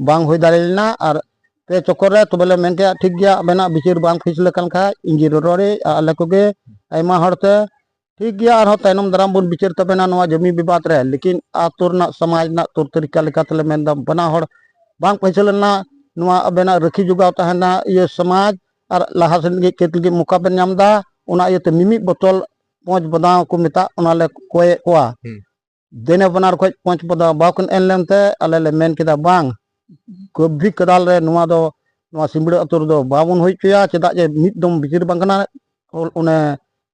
ᱵᱟᱝ ᱦᱩᱭ ᱫᱟᱲᱮ ᱞᱮᱱᱟ᱾ ᱟᱨ ᱯᱮ ᱪᱚᱠᱠᱚᱨ ᱨᱮ ᱛᱚᱵᱮ ᱞᱮ ᱢᱮᱱ ᱠᱮᱜᱼᱟ, ᱴᱷᱤᱠ ᱜᱮᱭᱟ, ᱟᱵᱮᱱᱟᱜ ᱵᱤᱪᱟᱹᱨ ᱵᱟᱝ ᱯᱷᱤᱥᱞᱟᱹ ᱠᱟᱱ ᱠᱷᱟᱡ, ᱤᱧ ᱜᱮ ᱨᱚᱨᱚᱲᱤᱡ ᱟᱨ ᱟᱞᱮ ᱠᱚᱜᱮ ᱟᱭᱢᱟ ᱦᱚᱲ ᱛᱮ, ᱴᱷᱤᱠ ᱜᱮᱭᱟ, ᱟᱨᱦᱚᱸ ᱛᱟᱭᱱᱚᱢ ᱫᱟᱨᱟᱢ ᱵᱚᱱ ᱵᱤᱪᱟᱹᱨ ᱛᱟᱵᱮᱱᱟ ᱱᱚᱣᱟ ᱡᱚᱢᱤ ᱵᱤᱵᱟᱫ ᱨᱮ, ᱞᱮᱠᱤᱱ ᱟᱛᱳ ᱨᱮᱱᱟᱜ ᱥᱚᱢᱟᱡᱽ ᱨᱮᱱᱟᱜ ᱛᱚᱨ ᱛᱟᱹᱨᱤᱠᱟ ᱞᱮᱠᱟ ᱛᱮᱞᱮ ᱢᱮᱱ ᱮᱫᱟ, ᱵᱟᱱᱟ ᱦᱚᱲ ᱵᱟᱝ ᱯᱷᱟᱭᱥᱟᱞᱟ ᱞᱮᱱᱟ, ᱱᱚᱣᱟ ᱟᱵᱮᱱᱟᱜ ᱨᱟᱹᱠᱷᱤ ᱡᱚᱜᱟᱣ ᱛᱟᱦᱮᱱᱟ ᱤᱭᱟᱹ ᱥᱚᱢᱟᱡᱽ, ᱟᱨ ᱞᱟᱦᱟ ᱥᱮᱱ ᱞᱟᱹᱜᱤᱫ ᱪᱮᱫ ᱞᱟᱹᱜᱤᱫ ᱢᱚᱠᱟ ᱵᱮᱱ ᱧᱟᱢ ᱮᱫᱟ, ᱚᱱᱟ ᱤᱭᱟᱹᱛᱮ ᱢᱤᱢᱤᱫ ᱵᱚᱛᱚᱞ ᱯᱚᱸᱪ ᱵᱟᱫᱟᱣ ᱠᱚ ᱢᱮᱛᱟᱜ, ᱚᱱᱟ ᱞᱮ ᱠᱚᱭᱮᱫ ᱠᱚᱣᱟ᱾ ᱦᱩᱸ᱾ ᱫᱮᱱᱮ ᱵᱟᱱᱟᱨ ᱠᱷᱚᱡ ᱯᱚᱸᱪ ᱵᱟᱫᱟᱣ ᱵᱟᱠᱚ ᱮᱢ ᱞᱮᱱᱛᱮ ᱟᱞᱮ ᱞᱮ ᱢᱮᱱ ᱠᱮᱫᱟ, ᱵᱟᱝ, ᱠᱟᱹᱵᱷᱤ ᱠᱟᱫᱟᱞ ᱨᱮ ᱱᱚᱣᱟ ᱫᱚ, ᱱᱚᱣᱟ ᱥᱤᱢᱵᱲᱟᱹ ᱟᱹᱛᱩ ᱨᱮᱫᱚ ᱵᱟᱵᱚᱱ ᱦᱩᱭ ᱦᱚᱪᱚᱭᱟ, ᱪᱮᱫᱟᱜ ᱡᱮ ᱢᱤᱫ ᱫᱚᱢ ᱵᱤᱪᱟᱹᱨ ᱵᱟᱝ ᱠᱟᱱᱟ, ᱚᱱᱮ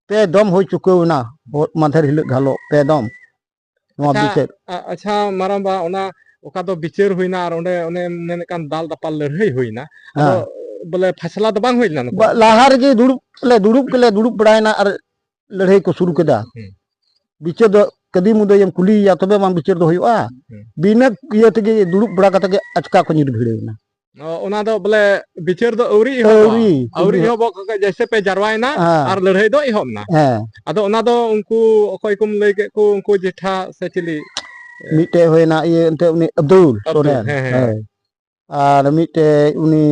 ᱯᱮ ᱫᱚᱢ ᱦᱩᱭ ᱪᱩᱠᱟᱹᱣ ᱮᱱᱟ, ᱦᱚ-, ᱢᱟᱫᱷᱮᱨ ᱦᱤᱞᱳᱜ ᱜᱷᱟᱞᱚᱜ ᱯᱮ ᱫᱚᱢ᱾ ᱱᱚᱣᱟ ᱟᱪᱪᱷᱟ, ᱵᱤᱪᱟᱹᱨ᱾ ᱟ-, ᱟᱪᱪᱷᱟ, ᱢᱟᱨᱟᱝᱵᱟ, ᱚᱱᱟ ᱚᱠᱟ ᱫᱚ ᱵᱤᱪᱟᱹᱨ ᱦᱩᱭᱱᱟ ᱟᱨ ᱚᱸᱰᱮ ᱚᱱᱮᱢ ᱢᱮᱱᱮᱫ ᱠᱟᱱ ᱫᱟᱞ ᱫᱟᱯᱟᱞ ᱞᱟᱹᱲᱦᱟᱹᱭ ᱦᱩᱭᱱᱟ, ᱟᱫᱚ ᱦᱮᱸ᱾ ᱵᱚᱞᱮ ᱯᱷᱟᱭᱥᱟᱞᱟ ᱫᱚ ᱵᱟᱝ ᱦᱩᱭ ᱞᱮᱱᱟ ᱱᱩᱠᱩ? ᱵᱟ-, ᱞᱟᱦᱟ ᱨᱮᱜᱮ ᱫᱩᱲᱩᱵ ᱞᱮ ᱫᱩᱲᱩᱵ ᱜᱮᱞᱮ ᱫᱩᱲᱩᱵ ᱵᱟᱲᱟᱭᱮᱱᱟ ᱟᱨ ᱞᱟᱹᱲᱦᱟᱹᱭ ᱠᱚ ᱥᱩᱨᱩ ᱠᱮᱫᱟ᱾ ᱦᱩᱸ᱾ ᱵᱤᱪᱟᱹᱨ ᱫᱚ ᱠᱟᱹᱫᱤ ᱢᱩᱫᱟᱹᱭᱮᱢ ᱠᱩᱞᱤᱭᱮᱭᱟ, ᱛᱚᱵᱮ ᱢᱟ ᱵᱤᱪᱟᱹᱨ ᱫᱚ ᱦᱩᱭᱩᱜᱼᱟ᱾ ᱦᱩᱸ᱾ ᱵᱤᱱᱟᱹ ᱤᱭᱟᱹ ᱛᱮᱜᱮ ᱫᱩᱲᱩᱵ ᱵᱟᱲᱟ ᱠᱟᱛᱮ ᱜᱮ ᱟᱪᱠᱟ ᱠᱚ ᱧᱤᱨ ᱵᱷᱤᱲᱟᱹᱣ ᱮᱱᱟ᱾ ᱚ, ᱚᱱᱟ ᱫᱚ ᱵᱚᱞᱮ ᱵᱤᱪᱟᱹᱨ ᱫᱚ ᱟᱹᱣᱨᱤ ᱮᱦᱚᱵᱚᱜᱼᱟ᱾ ᱟᱹᱣᱨᱤ, ᱟᱹᱣᱨᱤ ᱟᱹᱣᱨᱤ ᱮᱦᱚᱵᱚᱜ ᱠᱷᱚᱱ ᱜᱮ ᱡᱮᱭᱥᱮ ᱯᱮ ᱡᱟᱨᱣᱟᱭᱮᱱᱟ ᱦᱮᱸ᱾ ᱟᱨ ᱞᱟᱹᱲᱦᱟᱹᱭ ᱫᱚ ᱮᱦᱚᱵ ᱮᱱᱟ᱾ ᱦᱮᱸ᱾ ᱟᱫᱚ ᱚᱱᱟ ᱫᱚ ᱩᱱᱠᱩ ᱚᱠᱚᱭ ᱠᱚᱢ ᱞᱟᱹᱭ ᱠᱮᱫ ᱠᱚ, ᱩᱱᱠᱩ ᱡᱮᱴᱷᱟ ᱥᱮ ᱪᱤᱞᱤ? ᱢᱤᱫᱴᱮᱡ ᱦᱩᱭᱱᱟ ᱤᱭᱟᱹ ᱮᱱᱛᱮ ᱩᱱᱤ ᱟᱵᱫᱩᱞ ᱟᱵᱫᱩᱞ, ᱥᱚᱨᱮᱱ᱾ ᱦᱮᱸ, ᱦᱮᱸ᱾ ᱦᱳᱭ᱾ ᱟᱨ ᱢᱤᱫᱴᱮᱡ ᱩᱱᱤ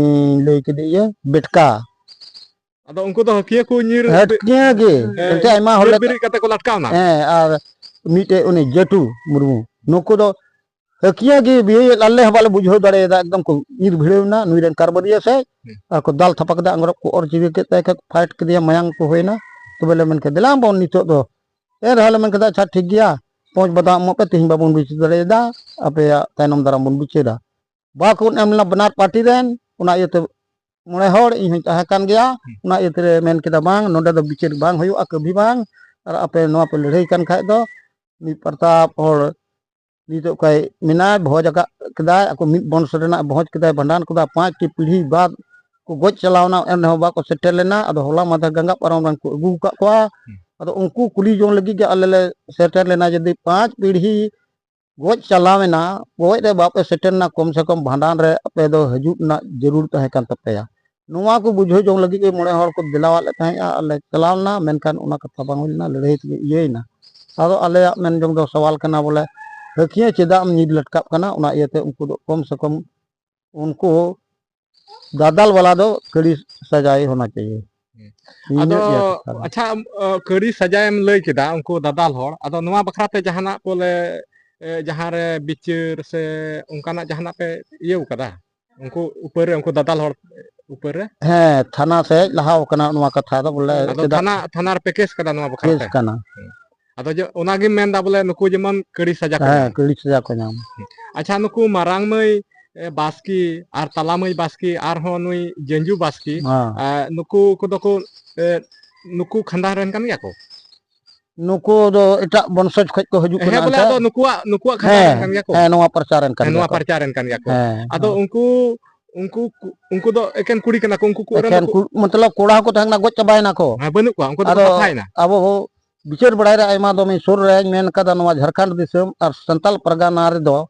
ᱞᱟᱹᱭ ᱠᱮᱫᱮ ᱤᱭᱟᱹ ᱵᱮᱴᱠᱟ᱾ ᱟᱫᱚ ᱩᱱᱠᱩ ᱫᱚ ᱦᱟᱹᱠᱤᱭᱟᱹ ᱠᱚ ᱧᱤᱨ ᱦᱟᱹᱴᱠᱤᱭᱟᱹ ᱜᱮ᱾ ᱦᱮᱸ, ᱮᱱᱛᱮ ᱟᱭᱢᱟ ᱦᱚᱲ ᱧᱤᱨ ᱞᱮ ᱵᱮᱨᱮᱫ ᱠᱟᱛᱮ ᱠᱚ ᱞᱟᱴᱠᱟᱣ ᱮᱱᱟ᱾ ᱦᱮᱸ, ᱟᱨ ᱢᱤᱫᱴᱮᱡ ᱩᱱᱤ ᱡᱮᱴᱩ ᱢᱩᱨᱢᱩ᱾ ᱱᱩᱠᱩ ᱫᱚ ᱦᱟᱹᱠᱤᱭᱟᱹ ᱜᱮ ᱵᱤᱭᱟᱹ ᱟᱞᱮ ᱦᱚᱸ ᱵᱟᱞᱮ ᱵᱩᱡᱷᱟᱹᱣ ᱫᱟᱲᱮᱭᱟᱫᱟ, ᱮᱠᱫᱚᱢ ᱠᱚ ᱧᱤᱨ ᱵᱷᱤᱲᱟᱹᱣ ᱮᱱᱟ ᱱᱩᱭ ᱨᱮᱱ ᱠᱟᱨᱵᱟᱹᱨᱤᱭᱟᱹ ᱥᱮᱫ᱾ ᱦᱩᱸ᱾ ᱟᱨ ᱠᱚ ᱫᱟᱞ ᱛᱷᱟᱯᱟ ᱠᱮᱫᱟ, ᱟᱝᱨᱚᱵ ᱠᱚ ᱚᱨ ᱪᱤᱠᱟᱹ ᱠᱮᱫ ᱛᱟᱭ ᱠᱷᱟᱡ ᱯᱷᱟᱭᱤᱴ ᱠᱮᱫᱮᱭᱟ, ᱢᱟᱭᱟᱝ ᱠᱚ ᱦᱩᱭᱱᱟ᱾ ᱛᱚᱵᱮ ᱞᱮ ᱢᱮᱱ ᱠᱮᱫ, ᱫᱮᱞᱟ ᱵᱚᱱ ᱱᱤᱛᱚᱜ ᱫᱚ᱾ ᱮᱱ ᱨᱮᱦᱚᱸ ᱞᱮ ᱢᱮᱱ ᱠᱮᱫᱟ, ᱟᱪᱪᱷᱟ ᱴᱷᱤᱠ ᱜᱮᱭᱟ, ᱯᱚᱸᱪ ᱵᱟᱫᱟ ᱮᱢᱚᱜ ᱯᱮ, ᱛᱮᱦᱮᱧ ᱵᱟᱵᱚᱱ ᱵᱤᱪᱟᱹᱨ ᱫᱟᱲᱮᱭᱟᱫᱟ, ᱟᱯᱮᱭᱟᱜ ᱛᱟᱭᱱᱚᱢ ᱫᱟᱨᱟᱢ ᱵᱚᱱ ᱵᱤᱪᱟᱹᱨᱟ᱾ ᱵᱟᱠᱚ ᱮᱢ ᱞᱮᱱᱟ ᱵᱟᱱᱟᱨ ᱯᱟᱨᱴᱤ ᱨᱮᱱ, ᱚᱱᱟ ᱤᱭᱟᱹᱛᱮ ᱢᱚᱬᱮ ᱦᱚᱲ, ᱤᱧ ᱦᱚᱸᱧ ᱛᱟᱦᱮᱸ ᱠᱟᱱ ᱜᱮᱭᱟ, ᱦᱩᱸ᱾ ᱚᱱᱟ ᱤᱭᱟᱹ ᱛᱮᱞᱮ ᱢᱮᱱ ᱠᱮᱫᱟ, ᱵᱟᱝ, ᱱᱚᱰᱮ ᱫᱚ ᱵᱤᱪᱟᱹᱨ ᱵᱟᱝ ᱦᱩᱭᱩᱜᱼᱟ, ᱠᱟᱹᱵᱷᱤ ᱵᱟᱝ᱾ ᱟᱨ ᱟᱯᱮ ᱱᱚᱣᱟ ᱯᱮ ᱞᱟᱹᱲᱦᱟᱹᱭ ᱠᱟᱱ ᱠᱷᱟᱡ ᱫᱚ, ᱢᱤᱫ ᱯᱨᱚᱛᱟᱯ ᱦᱚᱲ ᱱᱤᱛᱚᱜ ᱠᱟᱭ ᱢᱮᱱᱟᱭ, ᱵᱷᱚᱡᱽ ᱟᱠᱟᱫ ᱠᱮᱫᱟᱭ, ᱟᱠᱚ ᱢᱤᱫ ᱵᱚᱝᱥᱚ ᱨᱮᱱᱟᱜ ᱵᱷᱚᱡᱽ ᱠᱮᱫᱟᱭ, ᱵᱷᱟᱸᱰᱟᱱ ᱠᱮᱫᱟ, ᱯᱟᱸᱪᱴᱤ ᱯᱤᱲᱦᱤ ᱵᱟᱫ ᱠᱚ ᱜᱚᱡ ᱪᱟᱞᱟᱣᱱᱟ, ᱮᱱ ᱨᱮᱦᱚᱸ ᱵᱟᱠᱚ ᱥᱮᱴᱮᱨ ᱞᱮᱱᱟ᱾ ᱟᱫᱚ ᱦᱚᱞᱟ ᱢᱟᱫᱷᱮᱨ ᱜᱟᱸᱜᱟ ᱯᱟᱨᱚᱢ ᱨᱮᱱ ᱠᱚ ᱟᱹᱜᱩ ᱟᱠᱟᱫ ᱠᱚᱣᱟ᱾ ᱦᱩᱸ᱾ ᱟᱫᱚ ᱩᱱᱠᱩ ᱠᱩᱞᱤ ᱡᱚᱝ ᱞᱟᱹᱜᱤᱫ ᱜᱮ ᱟᱞᱮ ᱞᱮ ᱥᱮᱴᱮᱨ ᱞᱮᱱᱟ, ᱡᱩᱫᱤ ᱯᱟᱸᱪ ᱯᱤᱲᱦᱤ ᱜᱚᱡ ᱪᱟᱞᱟᱣᱮᱱᱟ, ᱜᱚᱡ ᱨᱮ ᱵᱟᱯᱮ ᱥᱮᱴᱮᱨᱱᱟ, ᱠᱚᱢ ᱥᱮ ᱠᱚᱢ ᱵᱷᱟᱸᱰᱟᱱ ᱨᱮ ᱟᱯᱮ ᱫᱚ ᱦᱤᱡᱩᱜ ᱨᱮᱱᱟᱜ ᱡᱟᱹᱨᱩᱲ ᱛᱟᱦᱮᱸ ᱠᱟᱱ ᱛᱟᱯᱮᱭᱟ᱾ ᱱᱚᱣᱟ ᱠᱚ ᱵᱩᱡᱷᱟᱹᱣ ᱡᱚᱝ ᱞᱟᱹᱜᱤᱫ ᱜᱮ ᱢᱚᱬᱮ ᱦᱚᱲ ᱠᱚ ᱫᱮᱞᱟᱣᱟᱫ ᱞᱮ ᱛᱟᱦᱮᱸᱫᱼᱟ, ᱟᱨ ᱞᱮ ᱪᱟᱞᱟᱣ ᱞᱮᱱᱟ, ᱢᱮᱱᱠᱷᱟᱱ ᱚᱱᱟ ᱠᱟᱛᱷᱟ ᱵᱟᱝ ᱦᱩᱭ ᱞᱮᱱᱟ, ᱞᱟᱹᱲᱦᱟᱹᱭ ᱛᱮᱜᱮ ᱤᱭᱟᱹᱭᱮᱱᱟ᱾ ᱟᱫᱚ ᱟᱞᱮᱭᱟᱜ ᱢᱮᱱ ᱡᱚᱝ ᱫᱚ ᱥᱟᱣᱟᱞ ᱠᱟᱱᱟ ᱵᱚᱞᱮ, ᱦᱟᱹᱠᱤᱭᱟᱹ ᱪᱮᱫᱟᱜ ᱮᱢ ᱧᱤᱨ ᱞᱟᱴᱠᱟᱜ ᱠᱟᱱᱟ? ᱚᱱᱟ ᱤᱭᱟᱹᱛᱮ ᱩᱱᱠᱩ ᱫᱚ ᱠᱚᱢ ᱥᱮ ᱠᱚᱢ ᱩᱱᱠᱩ ᱫᱟᱫᱟᱞ ᱵᱟᱞᱟ ᱫᱚ ᱠᱟᱹᱲᱤ ᱥᱟᱡᱟᱭ ᱦᱳᱱᱟ ᱪᱟᱦᱤᱭᱮ᱾ ᱦᱩᱸ᱾ ᱤᱧᱟᱹᱜ ᱟᱫᱚ, ᱤᱭᱟᱹ ᱠᱟᱛᱷᱟ ᱫᱚ᱾ ᱟᱪᱪᱷᱟ, ᱟᱢ, ᱟᱹ, ᱠᱟᱹᱲᱤ ᱥᱟᱡᱟᱭᱮᱢ ᱞᱟᱹᱭ ᱠᱮᱫᱟ, ᱩᱱᱠᱩ ᱫᱟᱫᱟᱞ ᱦᱚᱲ, ᱟᱫᱚ ᱱᱚᱣᱟ ᱵᱟᱠᱷᱨᱟ ᱛᱮ ᱡᱟᱦᱟᱱᱟᱜ ᱵᱚᱞᱮ, ᱮ, ᱡᱟᱦᱟᱸ ᱨᱮ ᱵᱤᱪᱟᱹᱨ ᱥᱮ ᱚᱱᱠᱟᱱᱟᱜ ᱡᱟᱦᱟᱱᱟᱜ ᱯᱮ ᱤᱭᱟᱹᱣ ᱠᱟᱫᱟ? ᱩᱱᱠᱩ ᱩᱯᱟᱹᱨ ᱨᱮ, ᱩᱱᱠᱩ ᱫᱟᱫᱟᱞ ᱦᱚᱲ ᱩᱯᱟᱹᱨ ᱨᱮ? ᱦᱮᱸ, ᱛᱷᱟᱱᱟ ᱥᱮᱫ ᱞᱟᱦᱟᱣ ᱠᱟᱱᱟ ᱱᱚᱣᱟ ᱠᱟᱛᱷᱟ ᱫᱚ, ᱵᱚᱞᱮ ᱟᱫᱚ ᱪᱮᱫᱟᱜ ᱛᱷᱟᱱᱟ, ᱛᱷᱟᱱᱟ ᱨᱮᱯᱮ ᱠᱮᱥ ᱠᱟᱫᱟ ᱱᱚᱣᱟ ᱵᱟᱠᱷᱨᱟ ᱠᱮᱥ ᱛᱮ? ᱠᱟᱱᱟ᱾ ᱦᱩᱸ᱾ ᱟᱫᱚ ᱡᱮ, ᱚᱱᱟᱜᱮᱢ ᱢᱮᱱᱫᱟ ᱵᱚᱞᱮ ᱱᱩᱠᱩ ᱡᱮᱢᱚᱱ ᱠᱟᱹᱲᱤ ᱥᱟᱡᱟ ᱠᱚ ᱦᱮᱸ, ᱧᱟᱢ᱾ ᱠᱟᱹᱲᱤ ᱥᱟᱡᱟ ᱠᱚ ᱧᱟᱢ᱾ ᱦᱩᱸ᱾ ᱟᱪᱪᱷᱟ, ᱱᱩᱠᱩ ᱢᱟᱨᱟᱝ ᱢᱟᱹᱭ, ᱮ, ᱵᱟᱥᱠᱮ ᱟᱨ ᱛᱟᱞᱟ ᱢᱟᱹᱭ ᱵᱟᱥᱠᱮ ᱟᱨᱦᱚᱸ ᱱᱩᱭ ᱡᱟᱹᱧᱡᱩ ᱵᱟᱥᱠᱮ, ᱦᱮᱸ᱾ ᱮ, ᱱᱩᱠᱩ ᱠᱚᱫᱚ ᱠᱚ, ᱮ, ᱱᱩᱠᱩ ᱠᱷᱟᱱᱫᱟᱱ ᱨᱮᱱ ᱠᱟᱱ ᱜᱮᱭᱟ ᱠᱚ? ᱱᱩᱠᱩ ᱫᱚ ᱮᱴᱟᱜ ᱵᱚᱝᱥᱚᱡᱽ ᱠᱷᱚᱡ ᱠᱚ ᱦᱤᱡᱩᱜ ᱦᱮᱸ, ᱠᱟᱱᱟ ᱵᱚᱞᱮ ᱮᱱᱛᱮ᱾ ᱟᱫᱚ ᱱᱩᱠᱩᱣᱟᱜ, ᱱᱩᱠᱩᱣᱟᱜ ᱠᱷᱟᱱᱫᱟᱱ ᱨᱮᱱ ᱦᱮᱸ, ᱠᱟᱱ ᱜᱮᱭᱟ ᱠᱚ? ᱦᱮᱸ, ᱱᱚᱣᱟ ᱯᱟᱨᱪᱟ ᱨᱮᱱ ᱠᱟᱱ ᱦᱮᱸ, ᱜᱮᱭᱟ ᱱᱚᱣᱟ ᱠᱚ᱾ ᱯᱟᱨᱪᱟ ᱨᱮᱱ ᱠᱟᱱ ᱜᱮᱭᱟ ᱠᱚ᱾ ᱦᱮᱸ, ᱟᱫᱚ ᱦᱮᱸ᱾ ᱩᱱᱠᱩ, ᱩᱱᱠᱩ, ᱩᱱᱠᱩ ᱫᱚ ᱮᱠᱮᱱ ᱠᱩᱲᱤ ᱠᱟᱱᱟ ᱠᱚ, ᱩᱱᱠᱩ ᱠᱚ ᱨᱮᱱ ᱮᱠᱮᱱ ᱫᱚᱠᱚ ᱠᱩ-, ᱢᱚᱛᱞᱚᱵ ᱠᱚᱲᱟ ᱦᱚᱸᱠᱚ ᱛᱟᱦᱮᱸ ᱠᱟᱱᱟ, ᱜᱚᱡ ᱪᱟᱵᱟᱭᱮᱱᱟ ᱠᱚ᱾ ᱦᱮᱸ, ᱵᱟᱹᱱᱩᱜ ᱠᱚᱣᱟ, ᱩᱱᱠᱩ ᱫᱚᱠᱚ ᱟᱫᱚ ᱥᱟᱯᱷᱟᱭᱮᱱᱟ᱾ ᱟᱵᱚ ᱵᱤᱪᱟᱹᱨ ᱵᱟᱲᱟᱭ ᱨᱮ ᱟᱭᱢᱟ ᱫᱚᱢᱤᱧ ᱥᱩᱨ ᱨᱮᱧ ᱢᱮᱱ ᱠᱟᱫᱟ, ᱱᱚᱣᱟ ᱡᱷᱟᱲᱠᱷᱚᱸᱰ ᱫᱤᱥᱚᱢ ᱟᱨ ᱥᱟᱱᱛᱟᱞ ᱯᱟᱨᱜᱟᱱᱟ ᱨᱮᱫᱚ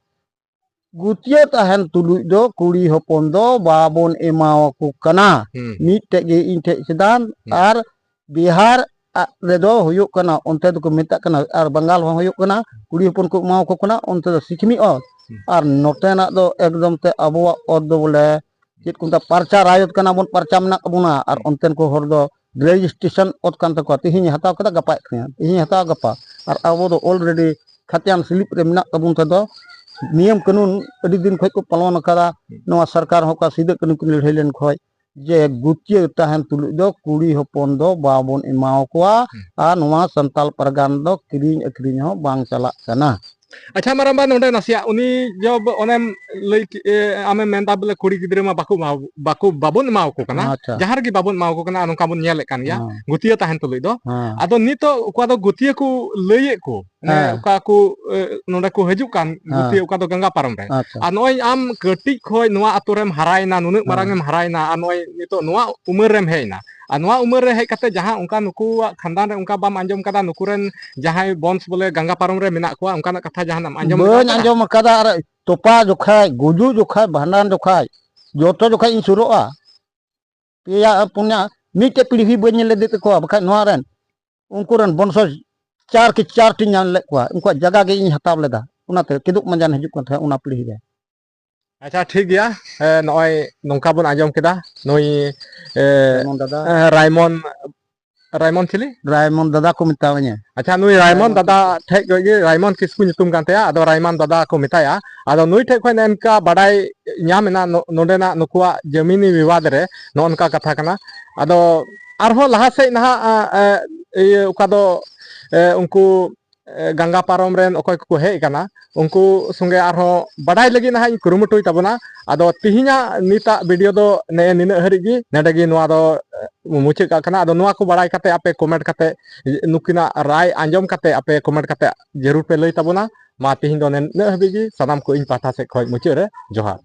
ᱜᱩᱛᱤᱭᱟᱹ ᱛᱟᱦᱮᱱ ᱛᱩᱞᱩᱡ ᱫᱚ ᱠᱩᱲᱤ ᱦᱚᱯᱚᱱ ᱫᱚ ᱵᱟᱵᱚᱱ ᱮᱢᱟᱣᱟᱠᱚ ᱠᱟᱱᱟ᱾ ᱦᱩᱸ, ᱦᱩᱸ᱾ ᱢᱤᱫᱴᱮᱡ ᱜᱮ ᱤᱧ ᱴᱷᱮᱡ ᱥᱤᱫᱷᱟᱱᱛ᱾ ᱦᱩᱸ᱾ ᱟᱨ ᱵᱤᱦᱟᱨ ᱟ-, ᱨᱮᱫᱚ ᱦᱩᱭᱩᱜ ᱠᱟᱱᱟ, ᱚᱱᱛᱮ ᱫᱚᱠᱚ ᱢᱮᱛᱟᱜ ᱠᱟᱱᱟ, ᱟᱨ ᱵᱟᱝᱜᱟᱞ ᱦᱚᱸ ᱦᱩᱭᱩᱜ ᱠᱟᱱᱟ, ᱠᱩᱲᱤ ᱦᱚᱯᱚᱱ ᱠᱚ ᱮᱢᱟᱣᱟᱠᱚ ᱠᱟᱱᱟ, ᱚᱱᱛᱮ ᱫᱚ ᱥᱤᱠᱷᱱᱤ ᱚᱛ᱾ ᱦᱩᱸ᱾ ᱟᱨ ᱱᱚᱛᱮᱱᱟᱜ ᱫᱚ ᱮᱠᱫᱚᱢ ᱛᱮ ᱟᱵᱚᱣᱟᱜ ᱚᱛ ᱫᱚ ᱵᱚᱞᱮ ᱪᱮᱫ ᱠᱚ ᱢᱮᱛᱟᱜᱼᱟ, ᱯᱟᱨᱪᱟ ᱨᱟᱭᱚᱛ ᱠᱟᱱᱟ ᱵᱚᱱ, ᱯᱟᱨᱪᱟ ᱢᱮᱱᱟᱜ ᱛᱟᱵᱚᱱᱟ, ᱟᱨ ᱦᱩᱸ᱾ ᱚᱱᱛᱮᱱ ᱠᱚ ᱦᱚᱲ ᱫᱚ ᱨᱮᱡᱤᱥᱴᱨᱮᱥᱚᱱ ᱚᱛ ᱠᱟᱱ ᱛᱟᱠᱚᱣᱟ, ᱛᱤᱦᱤᱧ ᱦᱟᱛᱟᱣ ᱠᱮᱫᱟ, ᱜᱟᱯᱟ ᱟᱹᱠᱷᱨᱤᱧᱟ, ᱛᱤᱦᱤᱧ ᱦᱟᱛᱟᱣ, ᱜᱟᱯᱟ᱾ ᱟᱨ ᱟᱵᱚ ᱫᱚ already ᱠᱷᱟᱛᱤᱭᱟᱱ ᱥᱤᱞᱤᱯ ᱨᱮ ᱢᱮᱱᱟᱜ ᱛᱟᱵᱚᱱ ᱛᱮᱫᱚ ᱱᱤᱭᱚᱢ ᱠᱟᱹᱱᱩᱱ ᱟᱹᱰᱤ ᱫᱤᱱ ᱠᱷᱚᱱ ᱠᱚ ᱯᱟᱞᱚᱱ ᱟᱠᱟᱫᱟ᱾ ᱦᱩᱸ᱾ ᱱᱚᱣᱟ ᱥᱚᱨᱠᱟᱨ ᱦᱚᱸ ᱚᱠᱟ ᱥᱤᱫᱟᱹ ᱠᱟᱹᱱᱩ ᱠᱤᱱ ᱞᱟᱹᱲᱦᱟᱹᱭ ᱞᱮᱱ ᱠᱷᱚᱱ ᱡᱮ ᱜᱩᱛᱤᱭᱟᱹ ᱛᱟᱦᱮᱱ ᱛᱩᱞᱩᱡ ᱫᱚ ᱠᱩᱲᱤ ᱦᱚᱯᱚᱱ ᱫᱚ ᱵᱟᱵᱚᱱ ᱮᱢᱟᱣ ᱠᱚᱣᱟ᱾ ᱦᱩᱸ᱾ ᱟᱨ ᱱᱚᱣᱟ ᱥᱟᱱᱛᱟᱞ ᱯᱟᱨᱜᱟᱱᱟ ᱫᱚ ᱠᱤᱨᱤᱧ ᱟᱹᱠᱷᱨᱤᱧ ᱦᱚᱸ ᱵᱟᱝ ᱪᱟᱞᱟᱜ ᱠᱟᱱᱟ᱾ ᱟᱪᱪᱷᱟ ᱢᱟᱨᱟᱝᱵᱟ, ᱱᱚᱰᱮ ᱱᱟᱥᱮᱭᱟᱜ ᱩᱱᱤ ᱡᱚᱵ ᱚᱱᱮᱢ ᱞᱟᱹᱭ ᱠᱮ-, ᱮ, ᱟᱢᱮᱢ ᱢᱮᱱᱫᱟ ᱵᱚᱞᱮ ᱠᱩᱲᱤ ᱜᱤᱫᱽᱨᱟᱹ ᱢᱟ ᱵᱟᱠᱚ ᱮᱢᱟ-, ᱵᱟᱠᱚ, ᱵᱟᱵᱚᱱ ᱮᱢᱟᱣ ᱠᱚ ᱠᱟᱱᱟ᱾ ᱟᱪᱪᱷᱟ᱾ ᱡᱟᱦᱟᱸ ᱨᱮᱜᱮ ᱵᱟᱵᱚᱱ ᱮᱢᱟᱣ ᱠᱚ ᱠᱟᱱᱟ, ᱟᱨ ᱱᱚᱝᱠᱟ ᱵᱚᱱ ᱧᱮᱞᱮᱫ ᱠᱟᱱ ᱜᱮᱭᱟ᱾ ᱦᱮᱸ᱾ ᱜᱩᱛᱤᱭᱟᱹ ᱛᱟᱦᱮᱱ ᱛᱩᱞᱩᱡ ᱫᱚ᱾ ᱦᱮᱸ᱾ ᱟᱫᱚ ᱱᱤᱛᱚᱜ ᱚᱠᱟ ᱫᱚ ᱜᱩᱛᱤᱭᱟᱹ ᱠᱚ ᱞᱟᱹᱭᱮᱫ ᱠᱚ, ᱢᱟᱱᱮ ᱦᱮᱸ᱾ ᱚᱠᱟ ᱠᱚ, ᱮ, ᱱᱚᱰᱮ ᱠᱚ ᱦᱤᱡᱩᱜ ᱠᱟᱱ ᱦᱮᱸ᱾ ᱜᱩᱛᱤᱭᱟᱹ, ᱚᱠᱟ ᱫᱚ ᱜᱟᱝᱜᱟ ᱯᱟᱨᱚᱢ ᱨᱮ᱾ ᱟᱪᱪᱷᱟ᱾ ᱟᱨ ᱱᱚᱜᱼᱚᱭ ᱟᱢ ᱠᱟᱹᱴᱤᱡ ᱠᱷᱚᱡ ᱱᱚᱣᱟ ᱟᱛᱳ ᱨᱮᱢ ᱦᱟᱨᱟᱭᱮᱱᱟ, ᱱᱩᱱᱟᱹᱜ ᱦᱮᱸ᱾ ᱢᱟᱨᱟᱝ ᱮᱢ ᱦᱟᱨᱟᱭᱮᱱᱟ, ᱟᱨ ᱱᱚᱜᱼᱚᱭ ᱱᱤᱛᱚᱜ ᱱᱚᱣᱟ ᱩᱢᱮᱨ ᱨᱮᱢ ᱦᱮᱡ ᱮᱱᱟ, ᱟᱨ ᱱᱚᱣᱟ ᱩᱢᱮᱨ ᱨᱮ ᱦᱮᱡ ᱠᱟᱛᱮ ᱡᱟᱦᱟᱸ ᱚᱱᱠᱟ ᱱᱩᱠᱩᱣᱟᱜ ᱠᱷᱟᱱᱫᱟᱱ ᱨᱮ ᱚᱱᱠᱟ ᱵᱟᱢ ᱟᱸᱡᱚᱢ ᱠᱟᱫᱟ, ᱱᱩᱠᱩ ᱨᱮᱱ ᱡᱟᱦᱟᱸᱭ ᱵᱚᱝᱥ ᱵᱚᱞᱮ ᱜᱟᱝᱜᱟ ᱯᱟᱨᱚᱢ ᱨᱮ ᱢᱮᱱᱟᱜ ᱠᱚᱣᱟ, ᱚᱱᱠᱟᱱᱟᱜ ᱠᱟᱛᱷᱟ ᱡᱟᱦᱟᱱᱟᱜ ᱮᱢ ᱟᱸᱡᱚᱢ ᱵᱟᱹᱧ ᱞᱮᱫᱟ? ᱟᱸᱡᱚᱢ ᱟᱠᱟᱫᱟ᱾ ᱟᱨ ᱛᱚᱯᱟ ᱡᱚᱠᱷᱟᱡ, ᱜᱩᱡᱩᱜ ᱡᱚᱠᱷᱟᱡ, ᱵᱷᱟᱸᱰᱟᱱ ᱡᱚᱠᱷᱟᱡ, ᱡᱚᱛᱚ ᱡᱚᱠᱷᱟᱡ ᱤᱧ ᱥᱩᱨᱩᱜᱼᱟ᱾ ᱯᱮᱭᱟ ᱯᱩᱱᱭᱟ ᱢᱤᱫᱴᱮᱡ ᱯᱤᱲᱦᱤ ᱵᱟᱹᱧ ᱧᱮᱞ ᱤᱫᱤ ᱛᱟᱠᱚᱣᱟ, ᱵᱟᱠᱷᱟᱡ ᱱᱚᱣᱟ ᱨᱮᱱ ᱩᱱᱠᱩ ᱨᱮᱱ ᱵᱚᱝᱥᱚᱡᱽ ᱪᱟᱨ ᱠᱤ ᱪᱟᱨ ᱴᱤᱧ ᱧᱟᱢ ᱞᱮᱫ ᱠᱚᱣᱟ, ᱩᱱᱠᱩᱣᱟᱜ ᱡᱟᱭᱜᱟ ᱜᱮ ᱤᱧ ᱦᱟᱛᱟᱣ ᱞᱮᱫᱟ᱾ ᱚᱱᱟᱛᱮ ᱠᱤᱫᱩᱵ ᱢᱟᱸᱡᱟᱱ ᱦᱤᱡᱩᱜ ᱠᱟᱱ ᱛᱟᱦᱮᱸᱫ ᱚᱱᱟ ᱯᱤᱲᱦᱤ ᱨᱮ᱾ ᱟᱪᱪᱷᱟ, ᱴᱷᱤᱠ ᱜᱮᱭᱟ᱾ ᱮ, ᱱᱚᱜᱼᱚᱭ ᱱᱚᱝᱠᱟ ᱵᱚᱱ ᱟᱸᱡᱚᱢ ᱠᱮᱫᱟ, ᱱᱩᱭ, ᱮ, ᱨᱟᱭᱢᱚᱱ ᱫᱟᱫᱟ᱾ ᱮ, ᱨᱟᱭᱢᱚᱱ, ᱨᱟᱭᱢᱚᱱ ᱪᱤᱞᱤ? ᱨᱟᱭᱢᱚᱱ ᱫᱟᱫᱟ ᱠᱚ ᱢᱮᱛᱟᱣᱟᱹᱧᱟ᱾ ᱟᱪᱪᱷᱟ, ᱱᱩᱭ ᱨᱟᱭᱢᱚᱱ ᱨᱟᱭᱢᱚᱱ ᱫᱟᱫᱟ ᱠᱤᱥᱠᱩ᱾ ᱴᱷᱮᱡ ᱠᱷᱚᱡ ᱜᱮ, ᱨᱟᱭᱢᱚᱱ ᱠᱤᱥᱠᱩ ᱧᱩᱛᱩᱢ ᱠᱟᱱ ᱛᱟᱭᱟ, ᱟᱫᱚ ᱨᱟᱭᱢᱚᱱ ᱫᱟᱫᱟ ᱠᱚ ᱢᱮᱛᱟᱭᱟ᱾ ᱟᱫᱚ ᱱᱩᱭ ᱴᱷᱮᱡ ᱠᱷᱚᱡ ᱱᱮᱝᱠᱟ ᱵᱟᱰᱟᱭ ᱧᱟᱢ ᱮᱱᱟ, ᱱᱚ-, ᱱᱚᱰᱮᱱᱟᱜ ᱱᱩᱠᱩᱣᱟᱜ ᱡᱟᱢᱤᱱᱤ ᱵᱤᱵᱟᱫ ᱨᱮ ᱱᱚᱜᱼᱚ ᱱᱚᱝᱠᱟ ᱠᱟᱛᱷᱟ ᱠᱟᱱᱟ᱾ ᱟᱫᱚ ᱟᱨᱦᱚᱸ ᱞᱟᱦᱟ ᱥᱮᱫ ᱱᱟᱦᱟᱜ, ᱮ, ᱮ, ᱤᱭᱟᱹ, ᱚᱠᱟ ᱫᱚ, ᱮ, ᱩᱱᱠᱩ, ᱮ, ᱜᱟᱝᱜᱟ ᱯᱟᱨᱚᱢ ᱨᱮᱱ ᱚᱠᱚᱭ ᱠᱚᱠᱚ ᱦᱮᱡ ᱟᱠᱟᱱᱟ, ᱩᱱᱠᱩ ᱥᱚᱸᱜᱮ ᱟᱨᱦᱚᱸ ᱵᱟᱰᱟᱭ ᱞᱟᱹᱜᱤᱫ ᱱᱟᱦᱟᱜ ᱤᱧ ᱠᱩᱨᱩᱢᱩᱴᱩᱭ ᱛᱟᱵᱚᱱᱟ᱾ ᱟᱫᱚ ᱛᱤᱦᱤᱧᱟᱜ ᱱᱤᱛᱟᱜ ᱵᱷᱤᱰᱤᱭᱳ ᱫᱚ ᱱᱮᱜᱼᱮ ᱱᱤᱱᱟᱹᱜ ᱦᱟᱹᱨᱤᱡ ᱜᱮ, ᱱᱚᱰᱮ ᱜᱮ ᱱᱚᱣᱟ ᱫᱚ, ᱮ, ᱢᱩᱪᱟᱹᱫ ᱠᱟᱜ ᱠᱟᱱᱟ᱾ ᱟᱫᱚ ᱱᱚᱣᱟ ᱠᱚ ᱵᱟᱲᱟᱭ ᱠᱟᱛᱮ ᱟᱯᱮ ᱠᱚᱢᱮᱱᱴ ᱠᱟᱛᱮ ᱱᱩᱠᱤᱱᱟᱜ ᱨᱟᱭ ᱟᱸᱡᱚᱢ ᱠᱟᱛᱮ ᱟᱯᱮ ᱠᱚᱢᱮᱱᱴ ᱠᱟᱛᱮ ᱡᱟᱹᱨᱩᱲ ᱯᱮ ᱞᱟᱹᱭ ᱛᱟᱵᱚᱱᱟ᱾ ᱢᱟ ᱛᱤᱦᱤᱧ ᱫᱚ ᱱᱤᱱᱟᱹᱜ ᱦᱟᱹᱵᱤᱡ ᱜᱮ, ᱥᱟᱱᱟᱢ ᱠᱚ ᱤᱧ ᱯᱟᱦᱴᱟ ᱥᱮᱫ ᱠᱷᱚᱱ ᱢᱩᱪᱟᱹᱫ ᱨᱮ ᱡᱚᱦᱟᱨ᱾